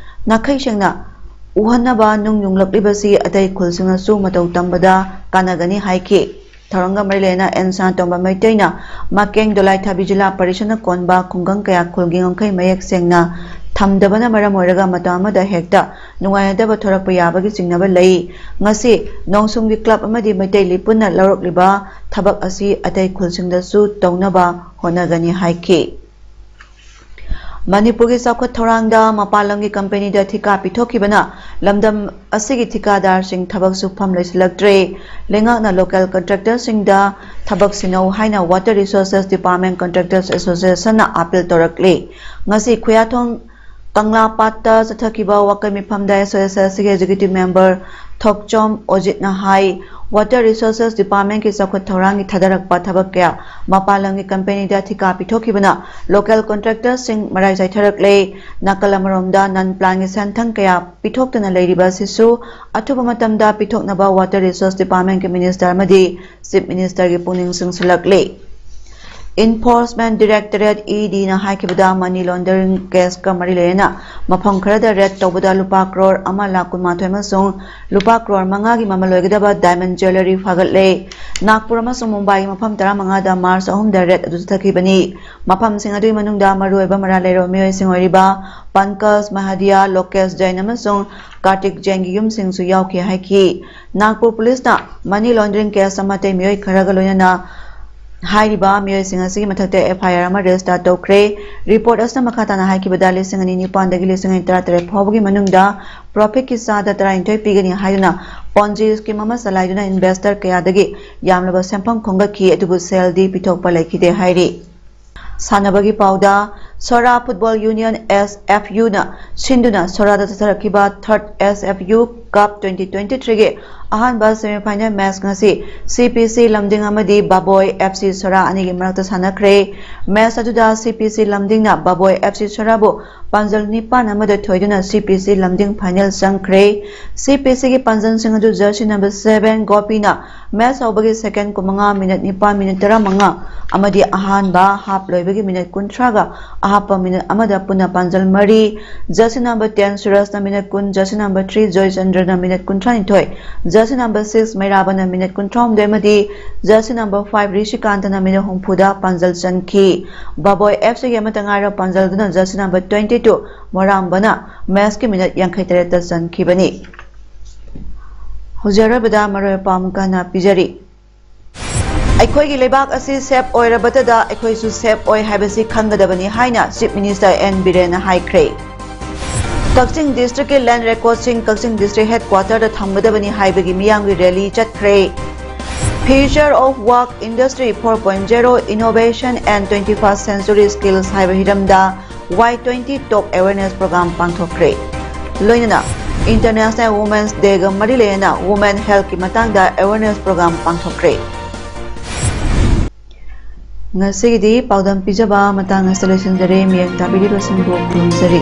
ꯅꯥꯈꯩ ꯁꯦꯡꯅ ꯎꯍꯟꯅꯕ ꯅꯨꯡ ꯌꯨꯡꯂꯛꯂꯤꯕꯁꯤ ꯑꯇꯩ ꯈꯨꯜꯁꯤꯡꯅꯁꯨ ꯃꯇꯧ ꯇꯝꯕꯗ ꯀꯥꯟꯅꯒꯅꯤ ꯍꯥꯏꯈꯤ꯫ ꯊꯧꯔꯝꯒ ꯃꯔꯤ ꯂꯩꯅꯅ ꯑꯦꯟ ꯁꯅꯥꯇꯣꯝꯕ ꯃꯩꯇꯩꯅ ꯃꯀꯦꯡ ꯗꯣꯂꯥꯏꯊꯥꯕꯤ ꯖꯤꯂꯥ ꯄꯔꯤꯁꯗꯅ ꯀꯣꯟꯕ ꯈꯨꯡꯒꯪ ꯀꯌꯥ ꯈꯨꯜꯒꯤ ꯉꯝꯈꯩ ꯃꯌꯦꯛ ꯁꯦꯡꯅ ꯊꯝꯗꯕꯅ ꯃꯔꯝ ꯑꯣꯏꯔꯒ ꯃꯇꯝ ꯑꯃꯗ ꯍꯦꯛꯇ ꯅꯨꯡꯉꯥꯏꯅꯗꯕ ꯊꯣꯔꯛꯄ ꯌꯥꯕꯒꯤ ꯆꯤꯡꯅꯕ ꯂꯩ꯫ ꯉꯁꯤ ꯅꯣꯡꯁꯨꯝꯒꯤ ꯀ꯭ꯂꯕ ꯑꯃꯗꯤ ꯃꯩꯇꯩ ꯂꯤꯄꯨꯟꯅ ꯂꯧꯔꯛꯂꯤꯕ ꯊꯕꯛ ꯑꯁꯤ ꯑꯇꯩ ꯈꯨꯜꯁꯤꯡꯗꯁꯨ ꯇꯧꯅꯕ ꯍꯣꯠꯅꯒꯅꯤ ꯍꯥꯏꯈꯤ꯫ ꯃꯅꯤꯄꯨꯔꯒꯤ ꯆꯥꯎꯈꯠ ꯊꯧꯔꯥꯡꯗ ꯃꯄꯥꯟ ꯂꯝꯒꯤ ꯀꯝꯄꯦꯅꯤꯗ ꯊꯤꯀꯥ ꯄꯤꯊꯣꯛꯈꯤꯕꯅ ꯂꯝꯗꯝ ꯑꯁꯤꯒꯤ ꯊꯤꯀꯥꯗꯥꯔꯁꯤꯡ ꯊꯕꯛ ꯁꯨꯐꯝ ꯂꯩꯁꯤꯜꯂꯛꯇ꯭ꯔꯦ꯫ ꯂꯩꯉꯥꯛꯅ ꯂꯣꯀꯦꯜ ꯀꯟꯇ꯭ꯔꯦꯛꯇꯔꯁꯤꯡꯗ ꯊꯕꯛ ꯁꯤꯟꯅꯧ ꯍꯥꯏꯅ ꯋꯥꯇꯔ ꯔꯤꯁꯣꯔꯁꯦꯁ ꯗꯤꯄꯥꯔꯠꯃꯦꯟ ꯀꯟꯇ꯭ꯔꯦꯛꯇꯔꯁ ꯑꯦꯁꯣꯁꯤꯌꯦꯁꯟꯅ ꯑꯥꯄꯤꯜ ꯇꯧꯔꯛꯂꯤ꯫ ꯉꯁꯤ ꯈꯨꯌꯥꯊꯣꯡ ꯀꯪꯂꯥꯄꯥꯠꯇ ꯆꯠꯊꯈꯤꯕ ꯋꯥꯀꯩ ꯃꯤꯐꯝꯗ ꯑꯦꯁꯣꯁꯤꯌꯦꯁꯟꯒꯤ ꯑꯦꯛꯖꯤꯀ꯭ꯌꯨꯇꯤꯚ ꯃꯦꯝꯕꯔ ꯊꯣꯛꯆꯣꯝ ꯑꯣꯖꯤꯠꯅ ꯍꯥꯏ, ꯋꯥꯇꯔ ꯔꯤꯁꯣꯔꯁꯦꯁ ꯗꯤꯄꯥꯔꯠꯃꯦꯟꯒꯤ ꯆꯥꯎꯈꯠ ꯊꯧꯔꯥꯡꯒꯤ ꯊꯥꯗꯔꯛꯄ ꯊꯕꯛ ꯀꯌꯥ ꯃꯄꯥꯟ ꯂꯝꯒꯤ ꯀꯝꯄꯦꯅꯤꯗ ꯊꯤꯀꯥ ꯄꯤꯊꯣꯛꯈꯤꯕꯅ ꯂꯣꯀꯦꯜ ꯀꯟꯇ꯭ꯔꯦꯛꯇꯔꯁꯤꯡ ꯃꯔꯥꯏ ꯆꯥꯏꯊꯔꯛꯂꯦ꯫ ꯅꯥꯀꯜ ꯑꯃꯔꯣꯝꯗ ꯅꯟ ꯄ꯭ꯂꯥꯟꯒꯤ ꯁꯦꯟꯊꯪ ꯀꯌꯥ ꯄꯤꯊꯣꯛꯇꯨꯅ ꯂꯩꯔꯤꯕ ꯑꯁꯤꯁꯨ ꯑꯊꯨꯕ ꯃꯇꯝꯗ ꯄꯤꯊꯣꯛꯅꯕ ꯋꯥꯇꯔ ꯔꯤꯁꯣꯔꯁ ꯗꯤꯄꯥꯔꯠꯃꯦꯟꯒꯤ ꯃꯤꯅꯤꯁꯇꯔ ꯑꯃꯗꯤ ꯆꯤꯐ ꯃꯤꯅꯤꯁꯇꯔꯒꯤ ꯄꯨꯛꯅꯤꯡ ꯆꯤꯡꯁꯤꯜꯂꯛꯂꯤ꯫ Enforcement Directorate, ED ꯅ ꯍꯥꯏꯈꯤꯕꯗ, money laundering case ꯀ ꯃꯔꯤ ꯂꯩꯅꯅ ꯃꯐꯝ ꯈꯔꯗ raid ꯇꯧꯕꯗ ꯂꯨꯄꯥ ꯀ꯭ꯔꯣꯔ ꯑꯃ ꯂꯥꯈ ꯀꯨꯟꯃꯥꯊꯣꯏ ꯑꯃꯁꯨꯡ ꯂꯨꯄꯥ ꯀ꯭ꯔꯣꯔ ꯃꯉꯥꯒꯤ ꯃꯃꯜ ꯑꯣꯏꯒꯗꯕ diamond jewellery ꯐꯥꯒꯠꯂꯦ꯫ ꯅꯥꯒꯄꯨꯔ ꯑꯃꯁꯨꯡ ꯃꯨꯝꯕꯥꯏꯒꯤ ꯃꯐꯝ ꯇꯔꯥꯃꯉꯥꯗ ꯃꯥꯔꯆ ꯑꯍꯨꯝꯗ raid ꯑꯗꯨ ꯆꯠꯊꯈꯤꯕꯅꯤ꯫ ꯃꯐꯝꯁꯤꯡ ꯑꯗꯨꯒꯤ ꯃꯅꯨꯡꯗ ꯃꯔꯨꯑꯣꯏꯕ ꯃꯔꯥꯜ ꯂꯩꯔꯕ ꯃꯤꯑꯣꯏꯁꯤꯡ ꯑꯣꯏꯔꯤꯕ ꯄꯟꯀꯖ ꯃꯍꯥꯗꯤꯌꯥ, ꯂꯣꯀꯦꯁ ꯖꯩꯟ ꯑꯃꯁꯨꯡ ꯀꯥꯔꯇꯤꯛ ꯖꯩꯟꯒꯤ ꯌꯨꯝꯁꯤꯡꯁꯨ ꯌꯥꯎꯈꯤ ꯍꯥꯏꯈꯤ꯫ ꯅꯥꯒꯄꯨꯔ ꯄꯨꯂꯤꯁꯅ money laundering case ꯑꯃ ꯑꯇꯩ ꯃꯤꯑꯣꯏ ꯈꯔꯒ ꯂꯣꯏꯅꯅ ꯍꯥꯏꯔꯤꯕ ꯃꯤꯑꯣꯏꯁꯤꯡ ꯑꯁꯤꯒꯤ ꯃꯊꯛꯇ FIR ꯑꯃ register ꯇꯧꯈ꯭ꯔꯦ꯫ Report ꯑꯁꯤꯅ ꯃꯈꯥ ꯇꯥꯅ ꯍꯥꯏꯈꯤꯕꯗ, ꯂꯤꯁꯤꯡ ꯑꯅꯤ ꯅꯤꯄꯥꯟꯗꯒꯤ ꯂꯤꯁꯤꯡ ꯑꯅꯤ ꯇꯔꯥꯇꯔꯦꯠ ꯐꯥꯎꯕꯒꯤ ꯃꯅꯨꯡꯗ profit ꯀꯤ ꯆꯥꯗ ꯇꯔꯥꯅꯤꯊꯣꯏ ꯄꯤꯒꯅꯤ ꯍꯥꯏꯗꯨꯅ Ponzi scheme ꯑꯃ ꯆꯂꯥꯏꯗꯨꯅ investor ꯀꯌꯥꯗꯒꯤ ꯌꯥꯝꯂꯕ ꯁꯦꯟꯐꯝ ꯈꯣꯝꯒꯠꯈꯤ, ꯑꯗꯨꯕꯨ ꯁꯦꯜꯗꯤ ꯄꯤꯊꯣꯛꯄ ꯂꯩꯈꯤꯗꯦ ꯍꯥꯏꯔꯤ꯫ ꯁꯥꯟꯅꯕꯒꯤ ꯄꯥꯎꯗ, ꯁꯣꯔꯥ Football Union, SFU ꯅ ꯁꯤꯟꯗꯨꯅ ꯁꯣꯔꯥꯗ ꯆꯠꯊꯔꯛꯈꯤꯕ third SFU Cup twenty twenty-three ꯒꯤ ꯑꯍꯥꯟꯕ semifinal match ꯉꯁꯤ CPC ꯂꯝꯗꯤꯡ ꯑꯃꯗꯤ ꯕꯥꯕꯣꯏ FC ꯁꯣꯔꯥ ꯑꯅꯤꯒꯤ ꯃꯔꯛꯇ ꯁꯥꯟꯅꯈ꯭ꯔꯦ꯫ Match ꯑꯗꯨꯗ CPC ꯂꯝꯗꯤꯡꯅ ꯕꯥꯕꯣꯏ FC ꯁꯣꯔꯥꯕꯨ ꯄꯥꯟꯖꯜ ꯅꯤꯄꯥꯟ ꯑꯃꯗ ꯊꯣꯏꯗꯨꯅ CPC ꯂꯝꯗꯤꯡ final ꯆꯪꯈ꯭ꯔꯦ꯫ CPC ꯒꯤ ꯄꯥꯟꯖꯜꯁꯤꯡ ꯑꯗꯨ jersey number seven ꯒꯣꯄꯤꯅ match ꯍꯧꯕꯒꯤ second ꯀꯨꯟꯃꯉꯥ, minute ꯅꯤꯄꯥꯟ, minute ꯇꯔꯥꯃꯉꯥ ꯑꯃꯗꯤ ꯑꯍꯥꯟꯕ half ꯂꯣꯏꯕꯒꯤ minute ꯀꯨꯟꯊ꯭ꯔꯥꯒ ꯑꯍꯥꯞꯄ minute ꯑꯃꯗ ꯄꯨꯟꯅ ꯄꯥꯟꯖꯜ ꯃꯔꯤ, jersey number ten ꯁꯨꯔꯖꯅ minute ꯀꯨꯟ, jersey number three ꯖꯣꯏꯆꯟꯗ꯭ꯔꯅ minute ꯀꯨꯟꯊ꯭ꯔꯥꯅꯤꯊꯣꯏ, jersey number six ꯃꯩꯔꯥꯕꯅ minute ꯀꯨꯟꯊ꯭ꯔꯥꯍꯨꯝꯗꯣꯏ ꯑꯃꯗꯤ jersey number five ꯔꯤꯁꯤꯀꯥꯟꯇꯅ minute ꯍꯨꯝꯐꯨꯗ ꯄꯥꯟꯖꯜ ꯆꯟꯈꯤ꯫ ꯕꯥꯕꯣꯏ FC ꯒꯤ ꯑꯃꯠꯇ ꯉꯥꯏꯔꯕ ꯄꯥꯟꯖꯜꯗꯨꯅ jersey number twenty two ꯃꯣꯔꯥꯝꯕꯅ match ꯀꯤ minute ꯌꯥꯡꯈꯩ ꯇꯔꯦꯠꯇ ꯆꯟꯈꯤꯕꯅꯤ꯫ ꯍꯧꯖꯤꯛ ꯑꯔꯣꯏꯕꯗ ꯃꯔꯨꯑꯣꯏꯕ ꯄꯥꯎ ꯑꯃꯨꯛꯀ ꯍꯟꯅ ꯄꯤꯖꯔꯤ꯫ ꯑꯩꯈꯣꯏꯒꯤ ꯂꯩꯕꯥꯛ ꯑꯁꯤ safe ꯑꯣꯏꯔꯕꯇꯗ ꯑꯩꯈꯣꯏꯁꯨ safe ꯑꯣꯏ ꯍꯥꯏꯕꯁꯤ ꯈꯪꯒꯗꯕꯅꯤ ꯍꯥꯏꯅ Chief Minister N ꯕꯤꯔꯦꯟꯅ ꯍꯥꯏꯈ꯭ꯔꯦ꯫ ꯀꯛꯆꯤꯡ district ꯀꯤ land record ꯁꯤꯡ ꯀꯛꯆꯤꯡ district headquarter ꯗ ꯊꯝꯒꯗꯕꯅꯤ ꯍꯥꯏꯕꯒꯤ ꯃꯤꯌꯥꯝꯒꯤ rally ꯆꯠꯈ꯭ꯔꯦ꯫ Future of Work Industry four point zero Innovation and twenty-first Century Skills ꯍꯥꯏꯕ ꯍꯤꯔꯝꯗ Y twenty Talk Awareness Program ꯄꯥꯡꯊꯣꯛꯈ꯭ꯔꯦ꯫ ꯂꯣꯏꯅꯅ International Women's Day ꯒ ꯃꯔꯤ ꯂꯩꯅꯅ Women Health ꯀꯤ ꯃꯇꯥꯡꯗ awareness program ꯄꯥꯡꯊꯣꯛꯈ꯭ꯔꯦ꯫ ꯉꯁꯤꯒꯤꯗꯤ ꯄꯥꯎꯗꯝ ꯄꯤꯖꯕ ꯃꯇꯥꯡ ꯑꯁꯤꯗ ꯂꯣꯏꯁꯤꯟꯖꯔꯦ꯫ ꯃꯤꯠꯌꯦꯡ ꯇꯥꯕꯤꯔꯤꯕꯁꯤꯡꯕꯨ ꯈꯨꯔꯨꯝꯖꯔꯤ꯫